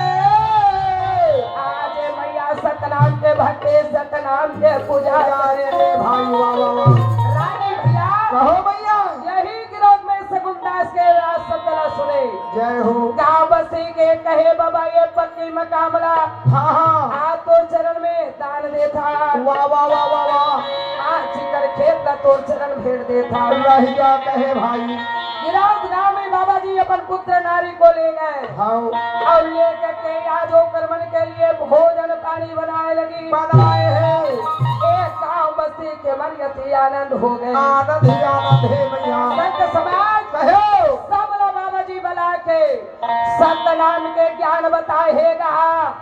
आज मैया सतनाम के भक्ति, सतनाम के पूजा। अरे, अरे, भाई, वाह, वाह, वाह। रानी भैया। कहो भैया। यही गिरौद में सगुन दास के राज शब्द ला सुने। जय हो। गाँव बसी के कहे बाबा ये पक्की मकाम ला। हाँ, हाँ। आ तोर चरण में दान देथा। वाह, वाह, वाह, वाह, वाह। आज कर खेत ला तोर चरण भेंट देथा। रहिया कहे भाई। गिरौद गाँव में बाबा जी अपन पुत्र नारी को ले गए। हाँ। अउ लेकर के आज ओकर मन के लिए भोजन पानी बनाए लगी। बनाए हे। एक गाँव बस्ती के मन अति आनंद हो गए। आनंद ही आनंद हे मैया। संत समाज कहो। सब ला बाबा जी बला के सतनाम के ज्ञान बताए हे गा।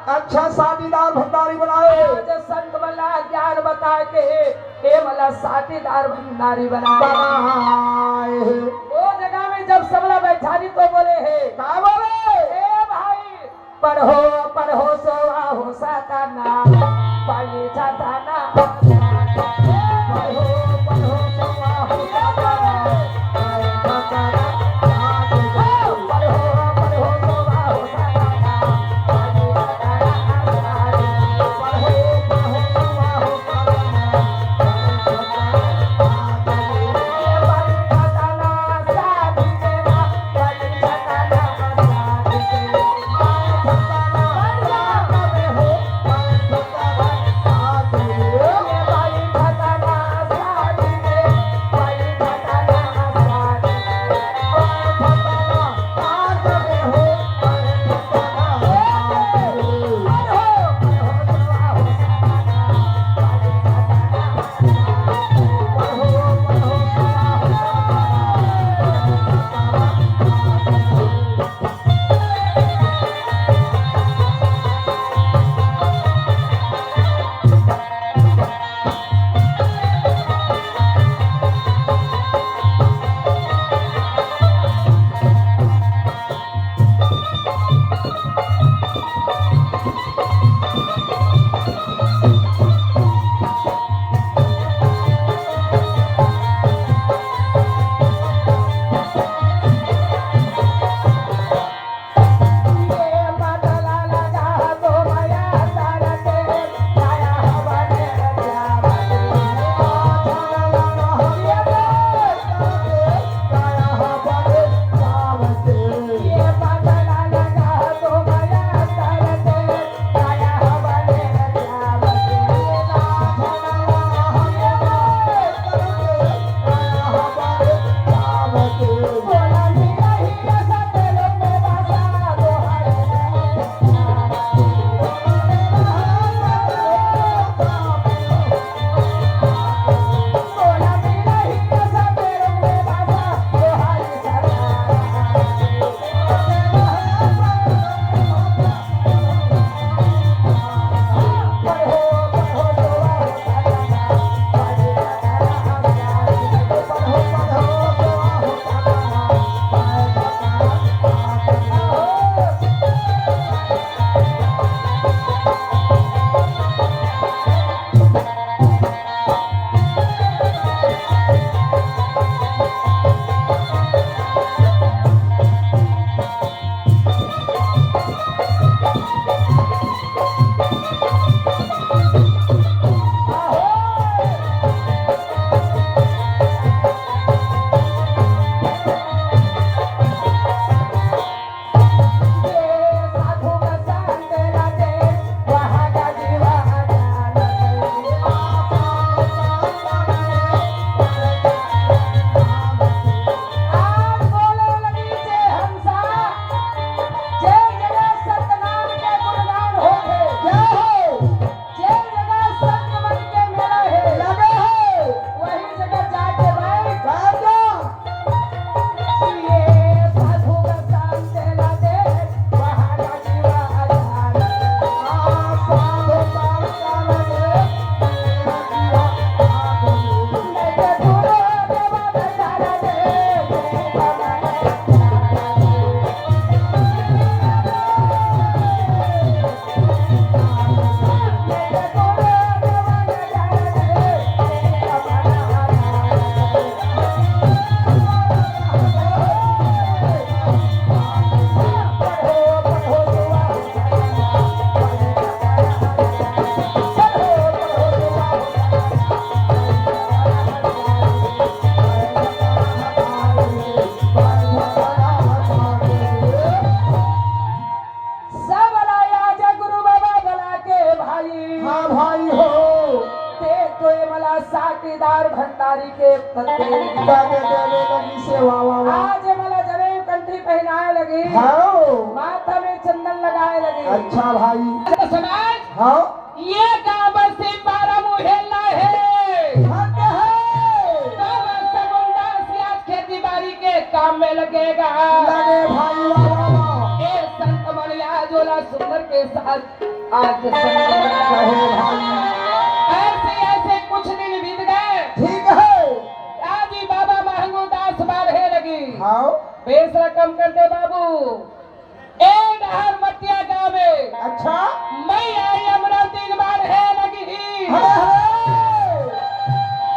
अच्छा, साटीदार भंडारी बनाए। आज संत मन ला ज्ञान बता के हे, ए मला साटीदार भंडारी बनाए। बनाए हे। ओ जगह में जब सबला बैठारी तो बोले हे। का बोले? ए भाई, पढ़ो, पढ़ो, सोवा हो सतना, पानी छतना। पढ़ो, पढ़ो, सोवा हो सतना। दार भंडारी के पत्ते लगी। पत्ते देवे लगी से, वाह, वाह, वाह। आज मला जनेऊ कंठी पहनाए लगी। हाँ। माथा में चंदन लगाए लगी। अच्छा भाई। तो समाज, हाँ। ये गाँव से बारह मुहेला है। हक है। बाबा सगुन दास आज खेती बाड़ी के काम में लगेगा। लगे भाई, वाह, वाह, वाह। ए संत मणिया जोला सुंदर के साथ आज संगम कहे भाई। ऐसे, ऐसे कुछ दिन बीत गए। ठीक है। आज ही बाबा महंगू दास बाढ़े लगी। हाँ। बेस रकम कर दे बाबू। ए डहर मटिया गाँव में। अच्छा। मैं आई अमरावती बाढ़े लगी। अरे, अरे।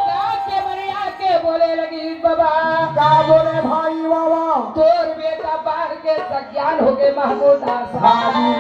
गाँव के मणिया के बोले लगी, "बाबा।" का बोले भाई, बाबा? तोर बेटा बाढ़ के सज्ञान हो गए महंगू दास। हाँ जी।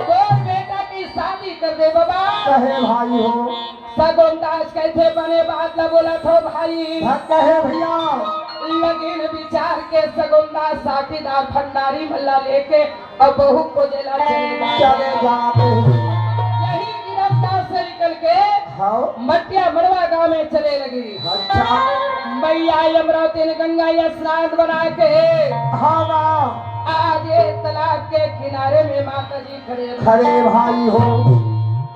तोर बेटा की शादी कर दे बाबा। कहे भाई हो। सगुन दास कैसे बने बात ला बोला थो भाई। हाँ, कहे भैया। लगिन विचार के सगुन दास साथीदार भंडारी मल्ला लेके अब बहू खोजेला चले जाते। चले जाते हैं। यही गिरफ्तार से निकल के हाँ। मटिया मड़वा गाँव में चले लगी। अच्छा। मैया अमरावती ने गंगा या स्नान बना के हाँ, वाह। आज ये तालाब के किनारे में माता जी खड़े। खड़े भाई हो।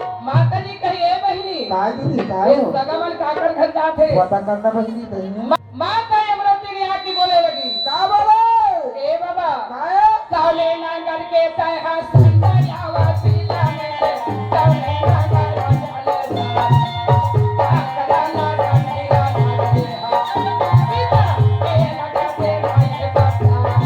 माता जी कही, "ए बहिनी, काय दीदी, काय हो? सगा मन काकर घर जाथे?" पता करना बहिनी, बहिनी। मा-, माता अमरावती ने आके बोले लगी। का बोले? ए बाबा, काय? काले नांगर के तय हा संता यावा सीता में, काले नांगर वाले सा, काकरा नांगर मेरा नांगर हा, सीता के नगर से भाई बता।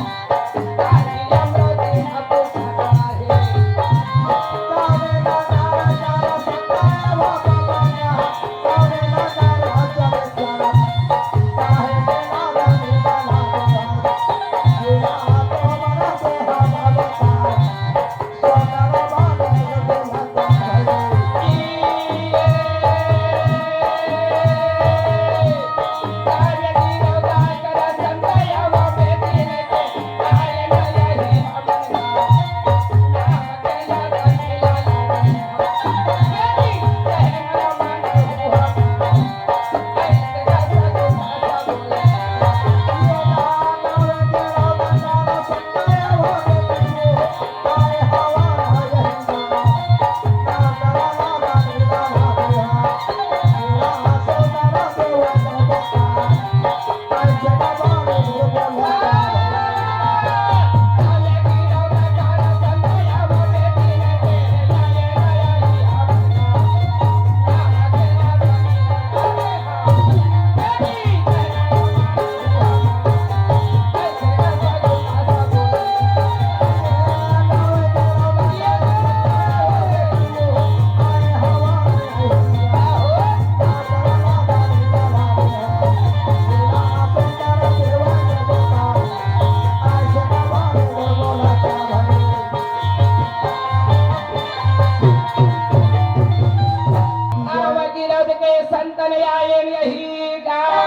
आवा गिरद के संतन आयन यही गावे।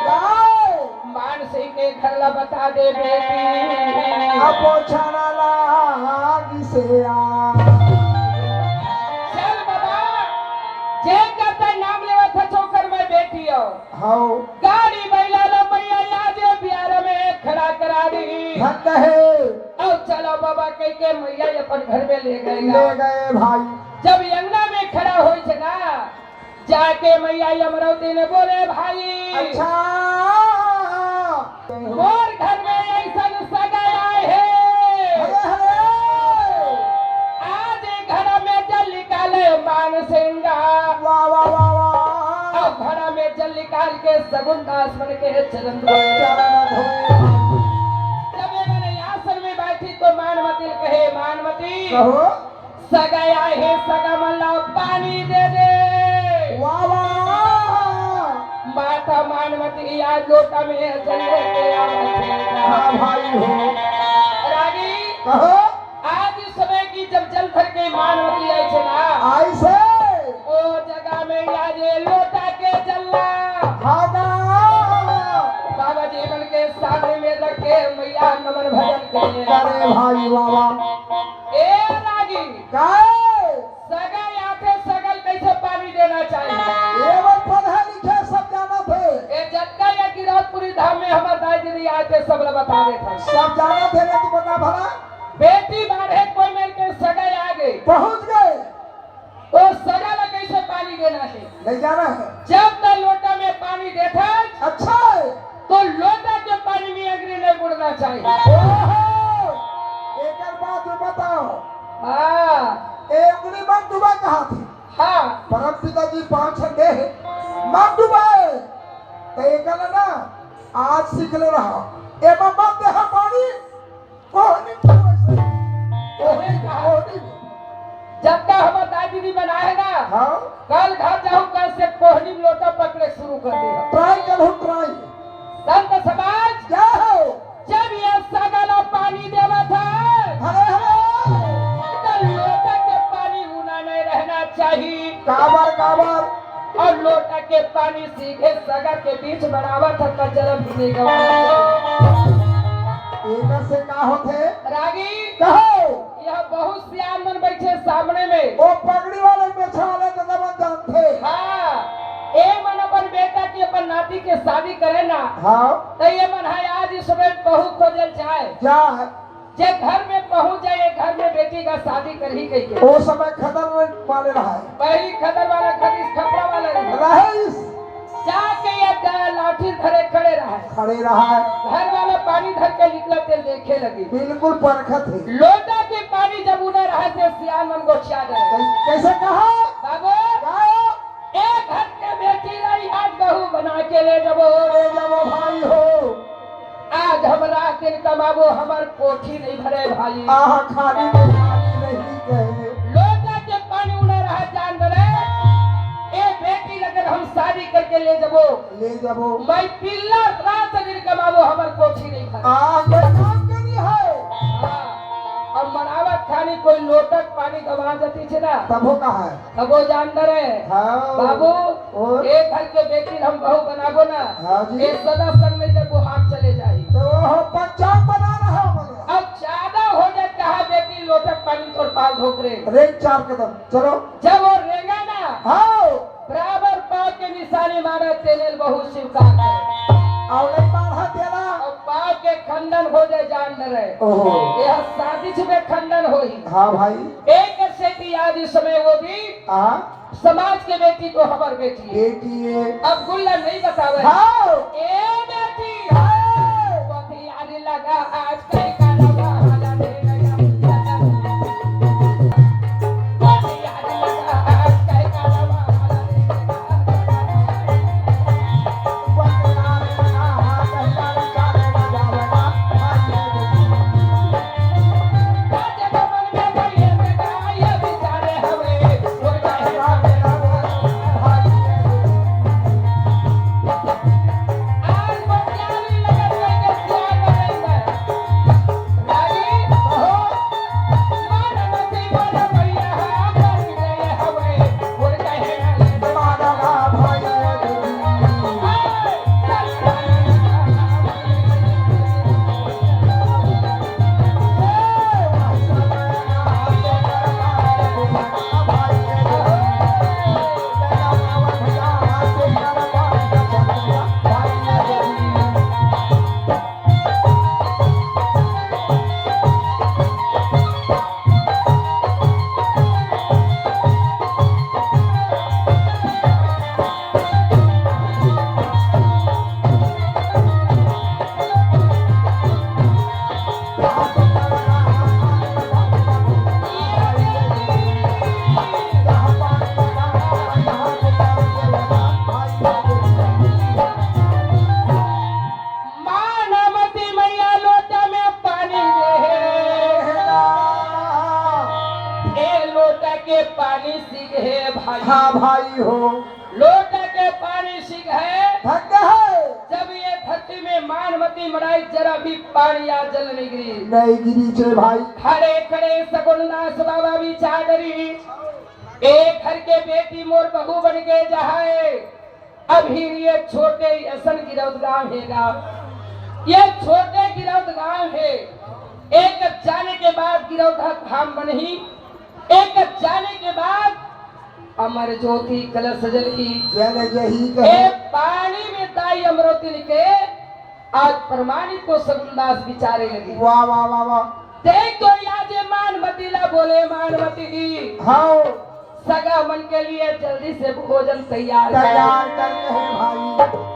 गावे। मान सिंह के घर ला बता दे बेटी। अब पोछाना लागी से आ। चल बाबा, जे करता नाम लेवत है, छोकर मैं बेटी हो। हाओ। गाड़ी बैला ला मैया आज प्यारा में खड़ा करा दी। हक है। और चलो बाबा कह के मैया अपन घर में ले गए। ले गए भाई। जब अंगना में खड़ा होई छे ना, जाके मैया अमरावती ने बोले, "भाई, अच्छा। मोर घर में ऐसन सगा आए हे। अरे, अरे। आज घर में जल निकाले मान सिंगा।" वाह, वाह, वाह, वाह। अब घर में जल निकाल के सगुन दास मन के चरण धोए। चरण धोए। जब ये मैंने आसन में बैठी तो मानमती कहे, "मानमती।" कहो। सगा आए हे, सगा मन ला पानी दे दे। वाह, वाह। माता मानमती आज लोटा में जल लेके आवत हे। हाँ भाई हो। रागी, कहो। आज इस समय की जब जल भर के मानमती आई छे ना, आई से। ओ जगह में आज ये लोटा के जल ला। हाँ ना। बाबा जीवन के सामने में रख के मैया नमन भजन करे। अरे भाई बाबा। ए रागी। काय? सगा आथे, सगा ल कैसे पानी देना चाहिए? ते सब ला बता देथन। सब जानत हे ना, तू बता भला। बेटी बाढ़े कोई मेर के सगा आगे। पहुंच गए। ओ सगा ला कैसे पानी देना हे? नहीं जाना है। जब तक लोटा में पानी देथस, अच्छा है। तो लोटा के पानी में अंगरी नहीं बुड़ना चाहिए। ओहो, एकर बात में बताओ। हाँ। ए अंगरी मत डुबा कहा थी। हाँ। परम पिता जी पांच छंदे हैं, मत डुबाए। तो एकर ना आज सीख ले रहा। एमा मत देहा पानी, कोहनी में वैसे। कोहनी, कोहनी में। जब का हमर दादी जी बनाए ना, हाँ। कल घर जाऊं, कल से कोहनी में लोटा पकड़े शुरू कर दे। Try करो, try। संत समाज, क्या हो? जब ये सगा ला पानी देवत हे, अरे, अरे। तो लोटा के पानी उना नहीं रहना चाहिए। काबर, काबर? और लोटा के पानी सीधे सगा के बीच बराबर तक का जल भी नहीं गवाना चाहिए। एकर से का होथे? रागी, कहो। यह बहुत सियान मन बैठे सामने में। ओ पगड़ी वाले में छाले तो दबा जानथे। हाँ, ए मन अपन बेटा की, अपन नाती के शादी करे ना। हाँ। तो ये मन है आज इस समय बहू खोजल जाए। जा। जे घर में पहुंच जाए, घर में बेटी का शादी करही कहिके। ओ समय खदर वाले रहा है। पहली खदर वाला, खदीस खपड़ा वाला रहा। रहा है इस। जाके ये ड-, लाठी धरे खड़े रहा है। खड़े रहा है। घर वाला पानी धर के निकला, तेल देखे लगी। बिल्कुल परखत है। लोटा के पानी जब उना रहा से सियान मन गोठिया गए। कैसे, कैसे कहा? बाबू, गाओ। एक घर के बेटी लाई आज बहू बना के ले जबो। ले जबो भाई हो। आज हम रात दिन कमाबो, हमर कोठी नहीं भरे भाई। आहा, खाली में खाली नहीं कहे। लोटा के पानी उना रहा जान बने। ए बेटी लगन हम शादी करके ले जबो। ले जबो। मैं पिल्ला रात दिन कमाबो, हमर कोठी नहीं भरे। आहा, कोई काम के नहीं है। हाँ। अब मनावत खानी कोई लोटक पानी गवा जती छे ना। तब हो कहा है? अब वो जान रहे। हाँ। बाबू, और? एक घर के बेटी हम बहू बनाबो ना, हाँ जी। ये सदा संग नहीं तक वो हाथ चले जाही। तो वो हम पंचायत बना रहा हूँ। अब ज्यादा हो जाए, कहा बेटी लोटक पानी तोर पाल धोक रे। रेंग चार कदम, चलो। जब वो रेंगा ना, हाँ। बराबर पाँव के निशानी मारा, तेने ल बहुत स्वीकार करे। और नहीं मारा तेला। और पाँव के खंडन हो जाए, जान न रहे। ओहो। यह साजिश में खंडन होही। हाँ भाई। एक सेती आज इस समय वो भी हाँ। समाज के बेटी तो हमर बेटी है। बेटी है। अब गुल्ला नहीं बतावे। हाँ। ए बेटी। हाँ। कोठियारी लगा आज कई करवा वाला दे गया। कोठियारी लगा आज कई करवा वाला दे गया। मानवती मैया लोटा में पानी दे। ए लोटा के पानी सिंघे भाई। हाँ भाई हो। लोटा के पानी सिंघे। धन्य है। जब ये धरती में मानवती मड़ाई जरा भी पानी या जल नहीं गिरी। नहीं गिरी छे भाई। खड़े खड़े सगुनदास बाबा विचार करी। एक घर के बेटी मोर बहू बन के जहाए। अभी ये छोटे असन गिरौद गांव हे गा। ये छोटे गिरौद गांव हे। एक जाने के बाद गिरौद धाम बनही। एक जाने के बाद अमर ज्योति कलश जलही। जल जही ए कहे। पानी में दाई अमरौतिन के आज प्रमाणिक को सगुनदास बिचारे लगे। वाह, वाह, वाह, वाह। देख तो या जे मानमती ला बोले, मानमती। हाँ। सगा मन के लिए जल्दी से भोजन तैयार कर। तैयार कर कहे भाई।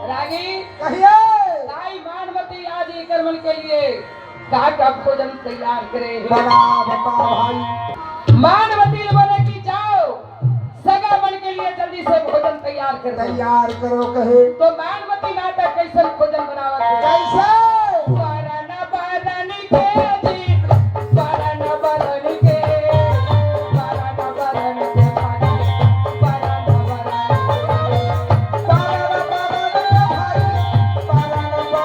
रागी। कहिए। ताई मानमती आज एकर मन के लिए का का भोजन तैयार करे हे। बड़ा बता भाई। मानमती बोले कि जाओ, सगा मन के लिए जल्दी से भोजन तैयार कर दो। तैयार करो कहे। तो मानमती माता कैसन भोजन बनावत हे? कैसे? बरन बरन के जी, बरन बरन के, बरन बरन के भाई, बरन बरन के, बरन बरन के भाई, बरन बरन के।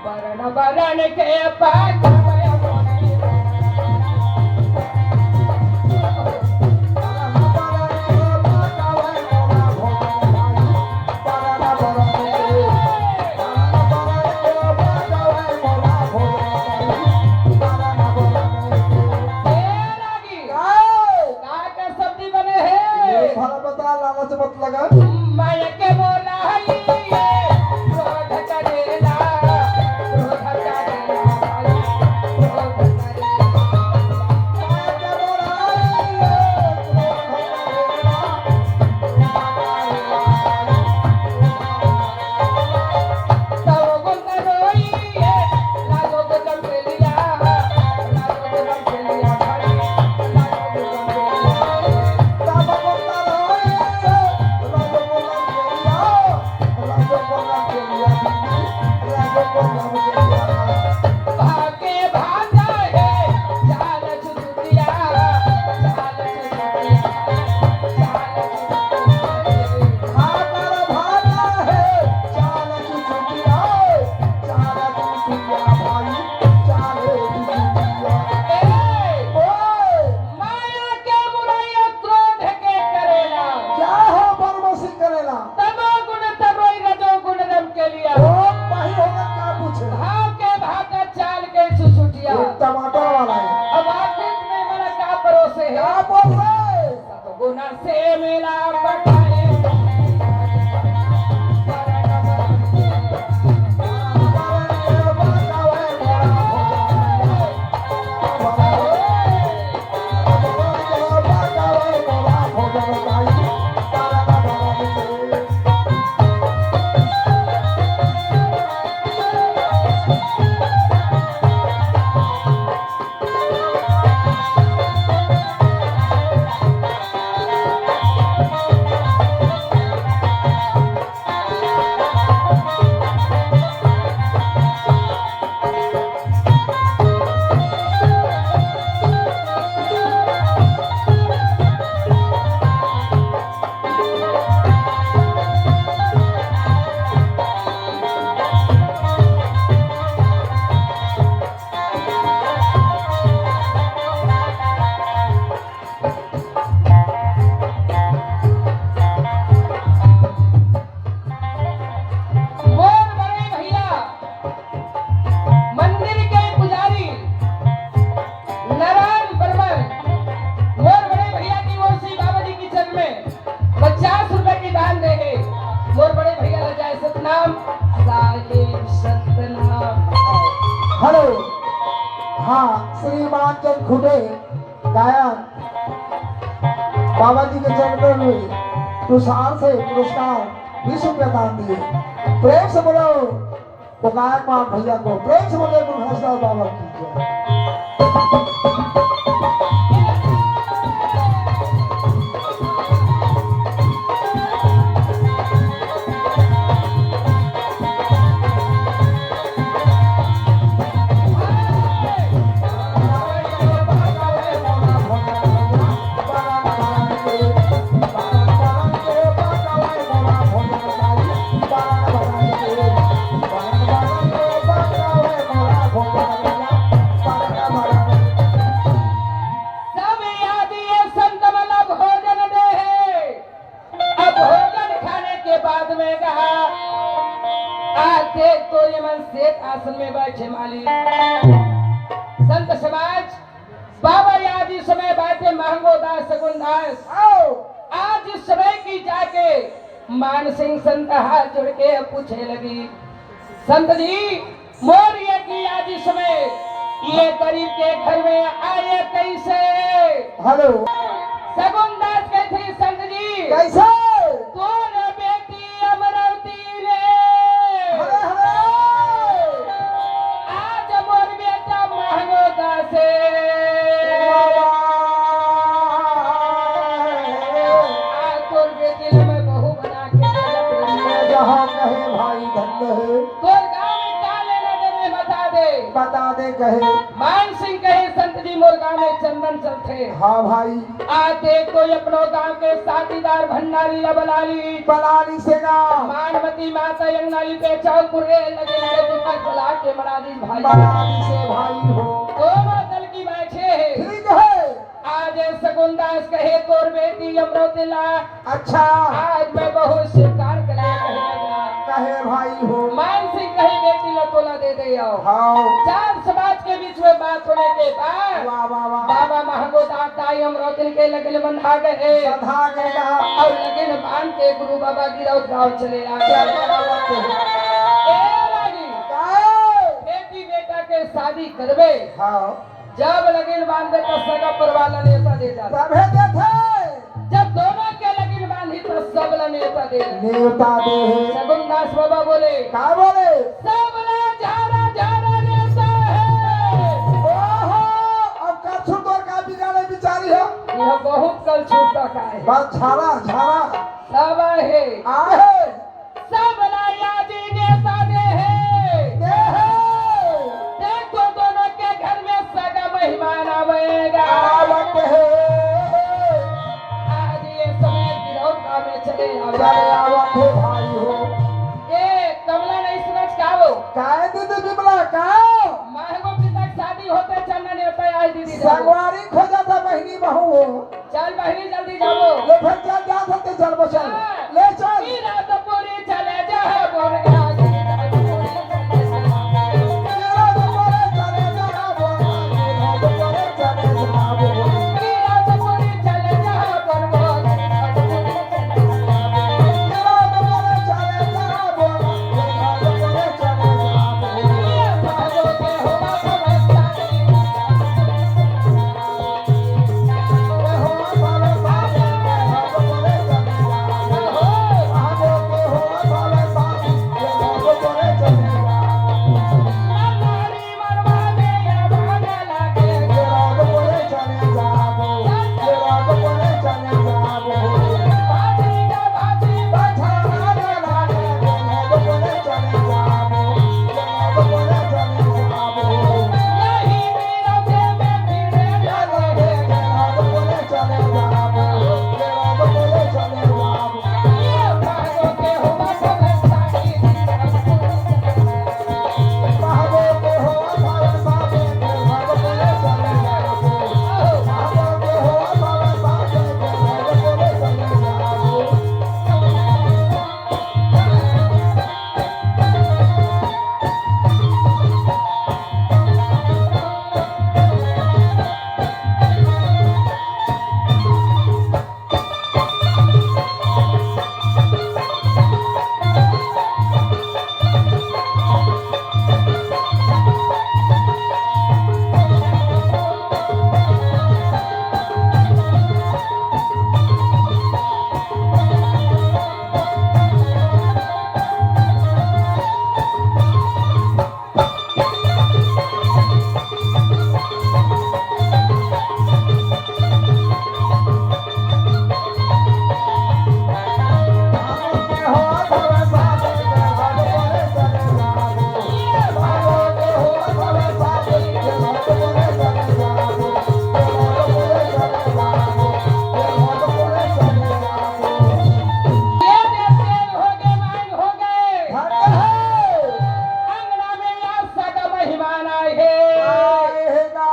बरन बरन के पागल। का का सब्जी बने हे? ये भला बता, लालच मत लगा। माया के बोला है ये, क्रोध करेला, क्रोध करेला, क्रोध करेला। माया के बोला है ये, क्रोध करेला। तब गुण रोई ये, लागो गुण माया के बुराई क्रोध के करेला। क्या हो बदमाशी करेला? तमो गुण तरोई रजो गुण रम के लिया। ओ भाई होगा क्या पूछे? भाव के भाटा चाल के सुसुटिया। ये टमाटर वाला है। अब आखिर में मेरा का भरोसे है? क्या भरोसे? सतगुण से मेला पठाए। मोर बड़े भैया मंदिर के पुजारी नारायण बर्मन, मोर बड़े भैया की ओर से बाबा जी की चरण में पचास रुपए की दान दे हे। मोर बड़े भैया ला जय सतनाम। साहेब सतनाम। हेलो, हाँ, श्रीमान चंद खुटे गायक बाबा जी के चरणों में तुषार से पुरस्कार बीस रुपया दान दिए। प्रेम से बोलो तो गायक मान भैया को, प्रेम से बोलो गुरु घासीदास बाबा की जय। देख तो ये मन श्वेत आसन में बैठे मालिक। संत समाज, बाबा आज इस समय बैठे महंगो दास, सगुन दास। आओ। आज इस समय की जाके मान सिंह संत हाथ जोड़ के पूछे लगी, संत जी, मोर ये कि आज इस समय ये गरीब के घर में आए कैसे? हेलो। सगुन दास कहते, संत जी, कैसे? तोर बेटी अमरावती रे। अरे, अरे। आज मोर बेटा महंगो दास हे। वाह, वाह। आज तोर बेटी ला मैं बहू बना के जहाँ कहे भाई धन्य हे। तोर गाँव में का लेना देना हे, बता दे। बता दे कहे। मान सिंह कहे, संत जी, मोर गाँव में चंदन चलथे। हाँ भाई। आ देख तो अपनो गाँव के साथीदार भंडारी ला बला ली। बला ली से ना। मानवती माता अंगना ली पे चाव कुर्रे लगे के दीपक जला के मना दी भाई। बना ली से भाई हो। दोनों दल की बैठे हे। ठीक हे। आज सगुन दास कहे, तोर बेटी अमरावती ला। अच्छा। आज मैं बहुत स्वीकार कर लिया कहे लगा। कहे भाई हो। मान सिंह कहे, बेटी ला तोला दे दे आओ। हाँ। चार समाज के बीच में बात होने के बाद वाह, वाह, वाह। बाबा महंगो दास दाई अमरावती के लगन बंधा गए। बंधा गए। और लगन बांध के गुरु बाबा गिरौद गाँव चले आ गए। चले आ गए। ए रागी, का? बेटी बेटा के शादी करबे। हाँ। जब लगन बांधे त सगा परिवार ला नेवता दे जाथे। सभे देथे। जब दोनों के लगन बांधी त सब ला नेवता दे। नेवता दे। सगुन दास बाबा बोले। का बोले? सब ला झारा झारा नेवता हे। ओहो, अब कछु तोर का बिगाड़े बिचारी हे? यह बहुत कलछुट्टा का हे। बस झारा, झारा। सब हे। आहे। सब ला आज नेवता दे हे। दे हे। देख तो दोनों के घर में सगा मेहमान आवेगा। आवत हे। आज ये समय गिरौद गाँव में चले आवे। चले आवत हे भाई हो। ए, कमला नहीं सुनत का वो? काहे दीदी बिमला का? महंगो पिता के शादी होते चलना नेवता आज दीदी जाओ। संगवारी खोजत हे बहिनी बहू हो। चल बहिनी, जल्दी जाबो। ले फेर चल, जात हते, चल बो, चल। हाँ। ले चल। गिरौदपुरी चले जा, बोल गया, गिरौदपुरी चले जा। गिरौदपुरी चले जा, बोल गया, गिरौदपुरी चले जा, बोल गया। गिरौदपुरी चले जा, बोल गया, गिरौदपुरी चले जा, बोल गया। गिरौदपुरी चले जा, बोल गया, गिरौदपुरी चले जा, बोल गया। ये दे तेल हो गए, वाइन हो गए। धन्य है। अंगना में आज सगा मेहमान आए हैं। आए हैं ना।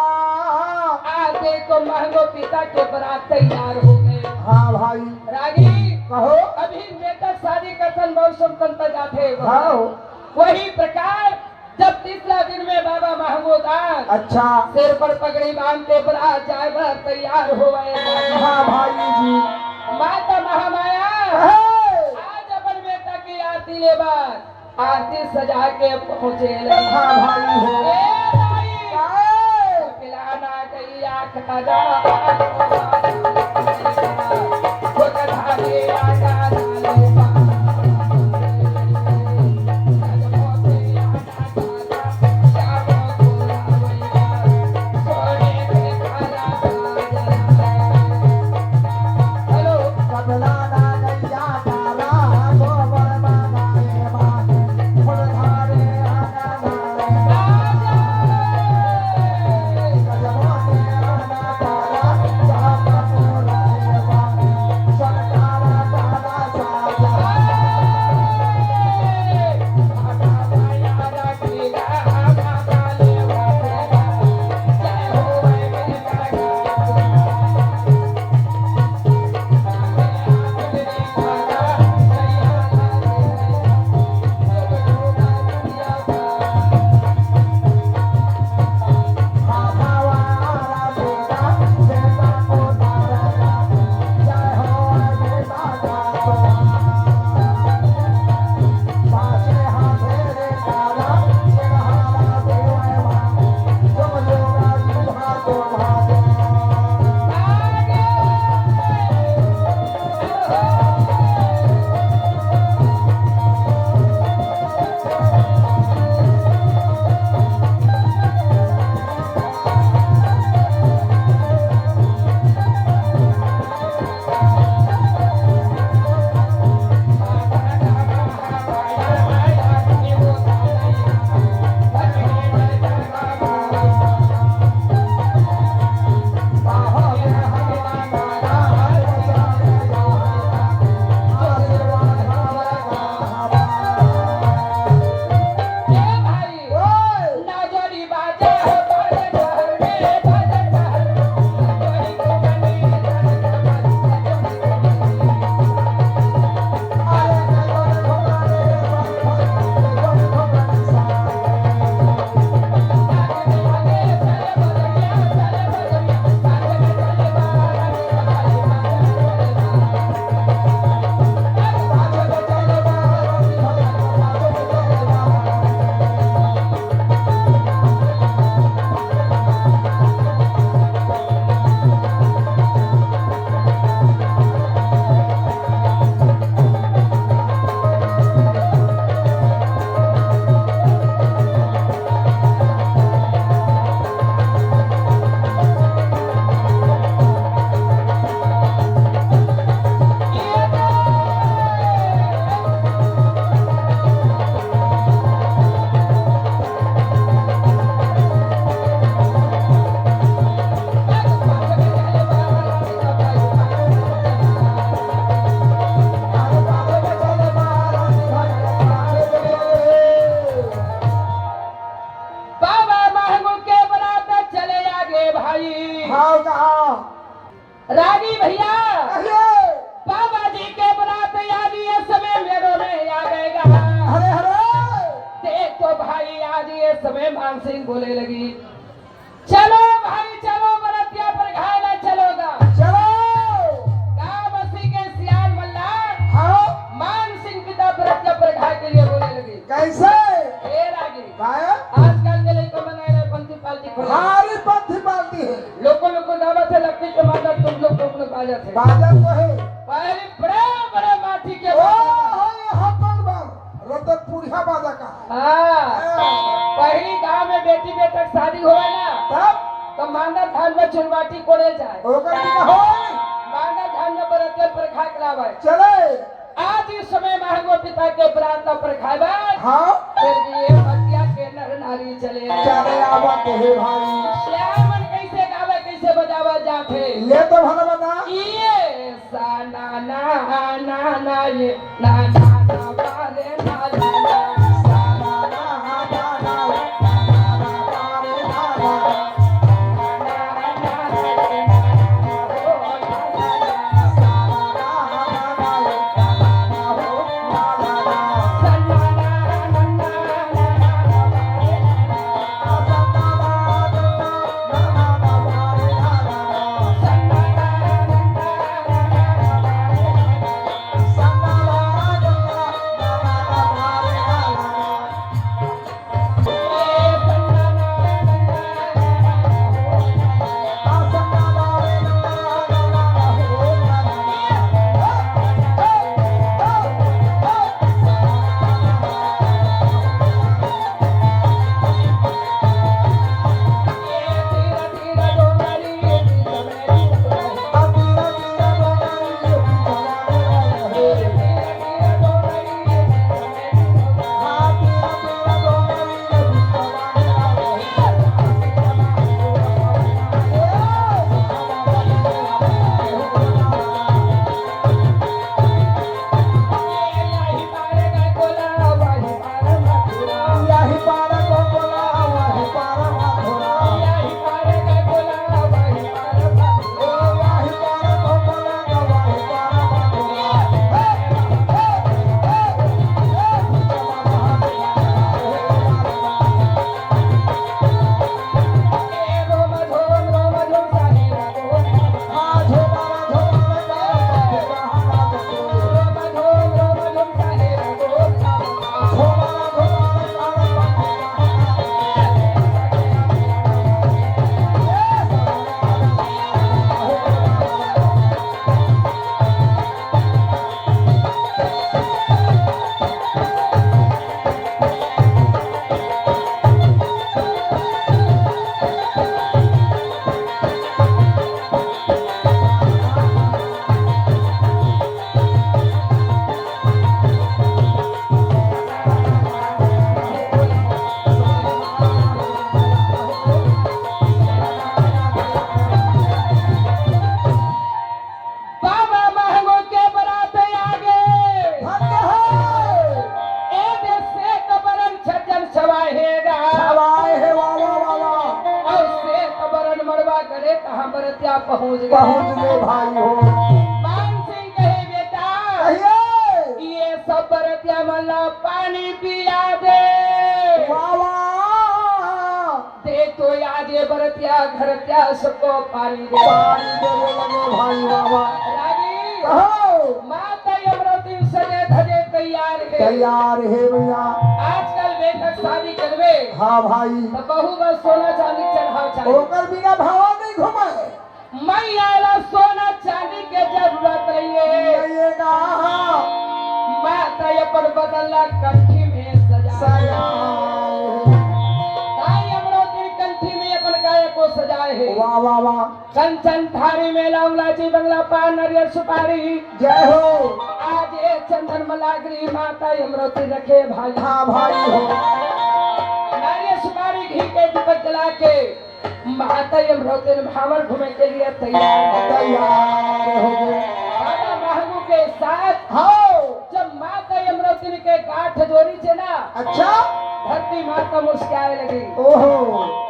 आज देखो महंगो पिता के बरात तैयार हो गए। हाँ भाई। रागी, कहो। अभी बेटा शादी करथन, बहुत सब तंता जाथे। हाँ। वही प्रकार जब तीसरा दिन में बाबा महंगो दास अच्छा। सिर पर पगड़ी बांध के बरात जाए बर तैयार होवय। हाँ भाई जी। माता महामाया कहे। आज अपन बेटा के आरती लेबर आरती सजा के पहुँचे लगी। हाँ भाई हो। ए भाई। कहे। पिलाना गैया का जा। बाबा महंगू के बरात चले आगे भाई। हाँ, कहा? रागी भैया, अरे! बाबा जी के बरात आज ये समय मेलों में आ गएगा। अरे, अरे! देख तो भाई, आज ये समय मानसिंह बोले लगी, चलो भाई, चलो, बरतिया परघाय ला चलोगा। चलो। गांव बस्ती के सियान मल्ला हाँ। मानसिंह पिता बरतिया परघाय के लिए बोले लगी। कैसे? ए रागी। काय? आजकल के लइका मन आए पंथी पालती खोले। हारी पंथी पालती है। लोको लोको गावत हे, लकड़ी के मांदर तुम लोग, तुम लोग बाजत हे। बाजत तो है। पहली बड़े बड़े माटी के ओ, बाजा। हो, ये हप्पन बम, रतनपुरिया बाजा का। हाँ। हाँ। पहली गांव में बेटी बेटा के शादी होवे ना, तब? तो मांदर धान में चुनवाटी कोड़े जाए। ओकर बिना होई? मांदर धान में बरतिया परघाय के लावे। चले। आज इस समय महंगो पिता के बरात ला परघाय बर। हाँ। फिर भी ये बतिया के नर नारी चले। चले आवत हे भाई। यार मन कैसे गावे, कैसे बजावे जात हे। ले तो भला बता। ये सा ना ना ना ना ये ना ना ना पा रे ना रे ना। पहुंच गए। पहुंच गए भाई हो। मान सिंह कहे, "बेटा, कहिए। ये सब बरतिया मन ला पानी पिया दे।" वाह, वाह। देख तो आज ये बरतिया घरतिया सबको पानी दे। पानी देवे लगे भाई, वाह, वाह। रागी, कहो। माता यमरोती सजे धजे तैयार हे। तैयार हे भैया। आजकल बेटा शादी करबे, हाँ भाई। तो बहू बर सोना चांदी चढ़ाव चाही। ओकर बिना भावा नहीं घूमे। मैया ला सोना चांदी के जरूरत नहीं हे। नहीं हे का? माता ये अपन बदन ला कंठी में सजा। सजा। ताई यमरोती कंठी में अपन गाय को सजाए हे। वाह, वाह, वाह। कंचन थारी में लौंग लाची बंगला पान नरियर सुपारी। जय हो। आज ये चंदन मलागरी माता यमरोती रखे भाई। हाँ भाई हो। नरियर सुपारी घी के दीपक जला के माता यमरोती भावर घूमे के लिए तैयार है। तैयार हो गए। बाबा महंगू के साथ हाँ। जब माता यमरोती के गांठ जोरी छे ना, अच्छा। धरती माता मुस्काए लगी। ओहो।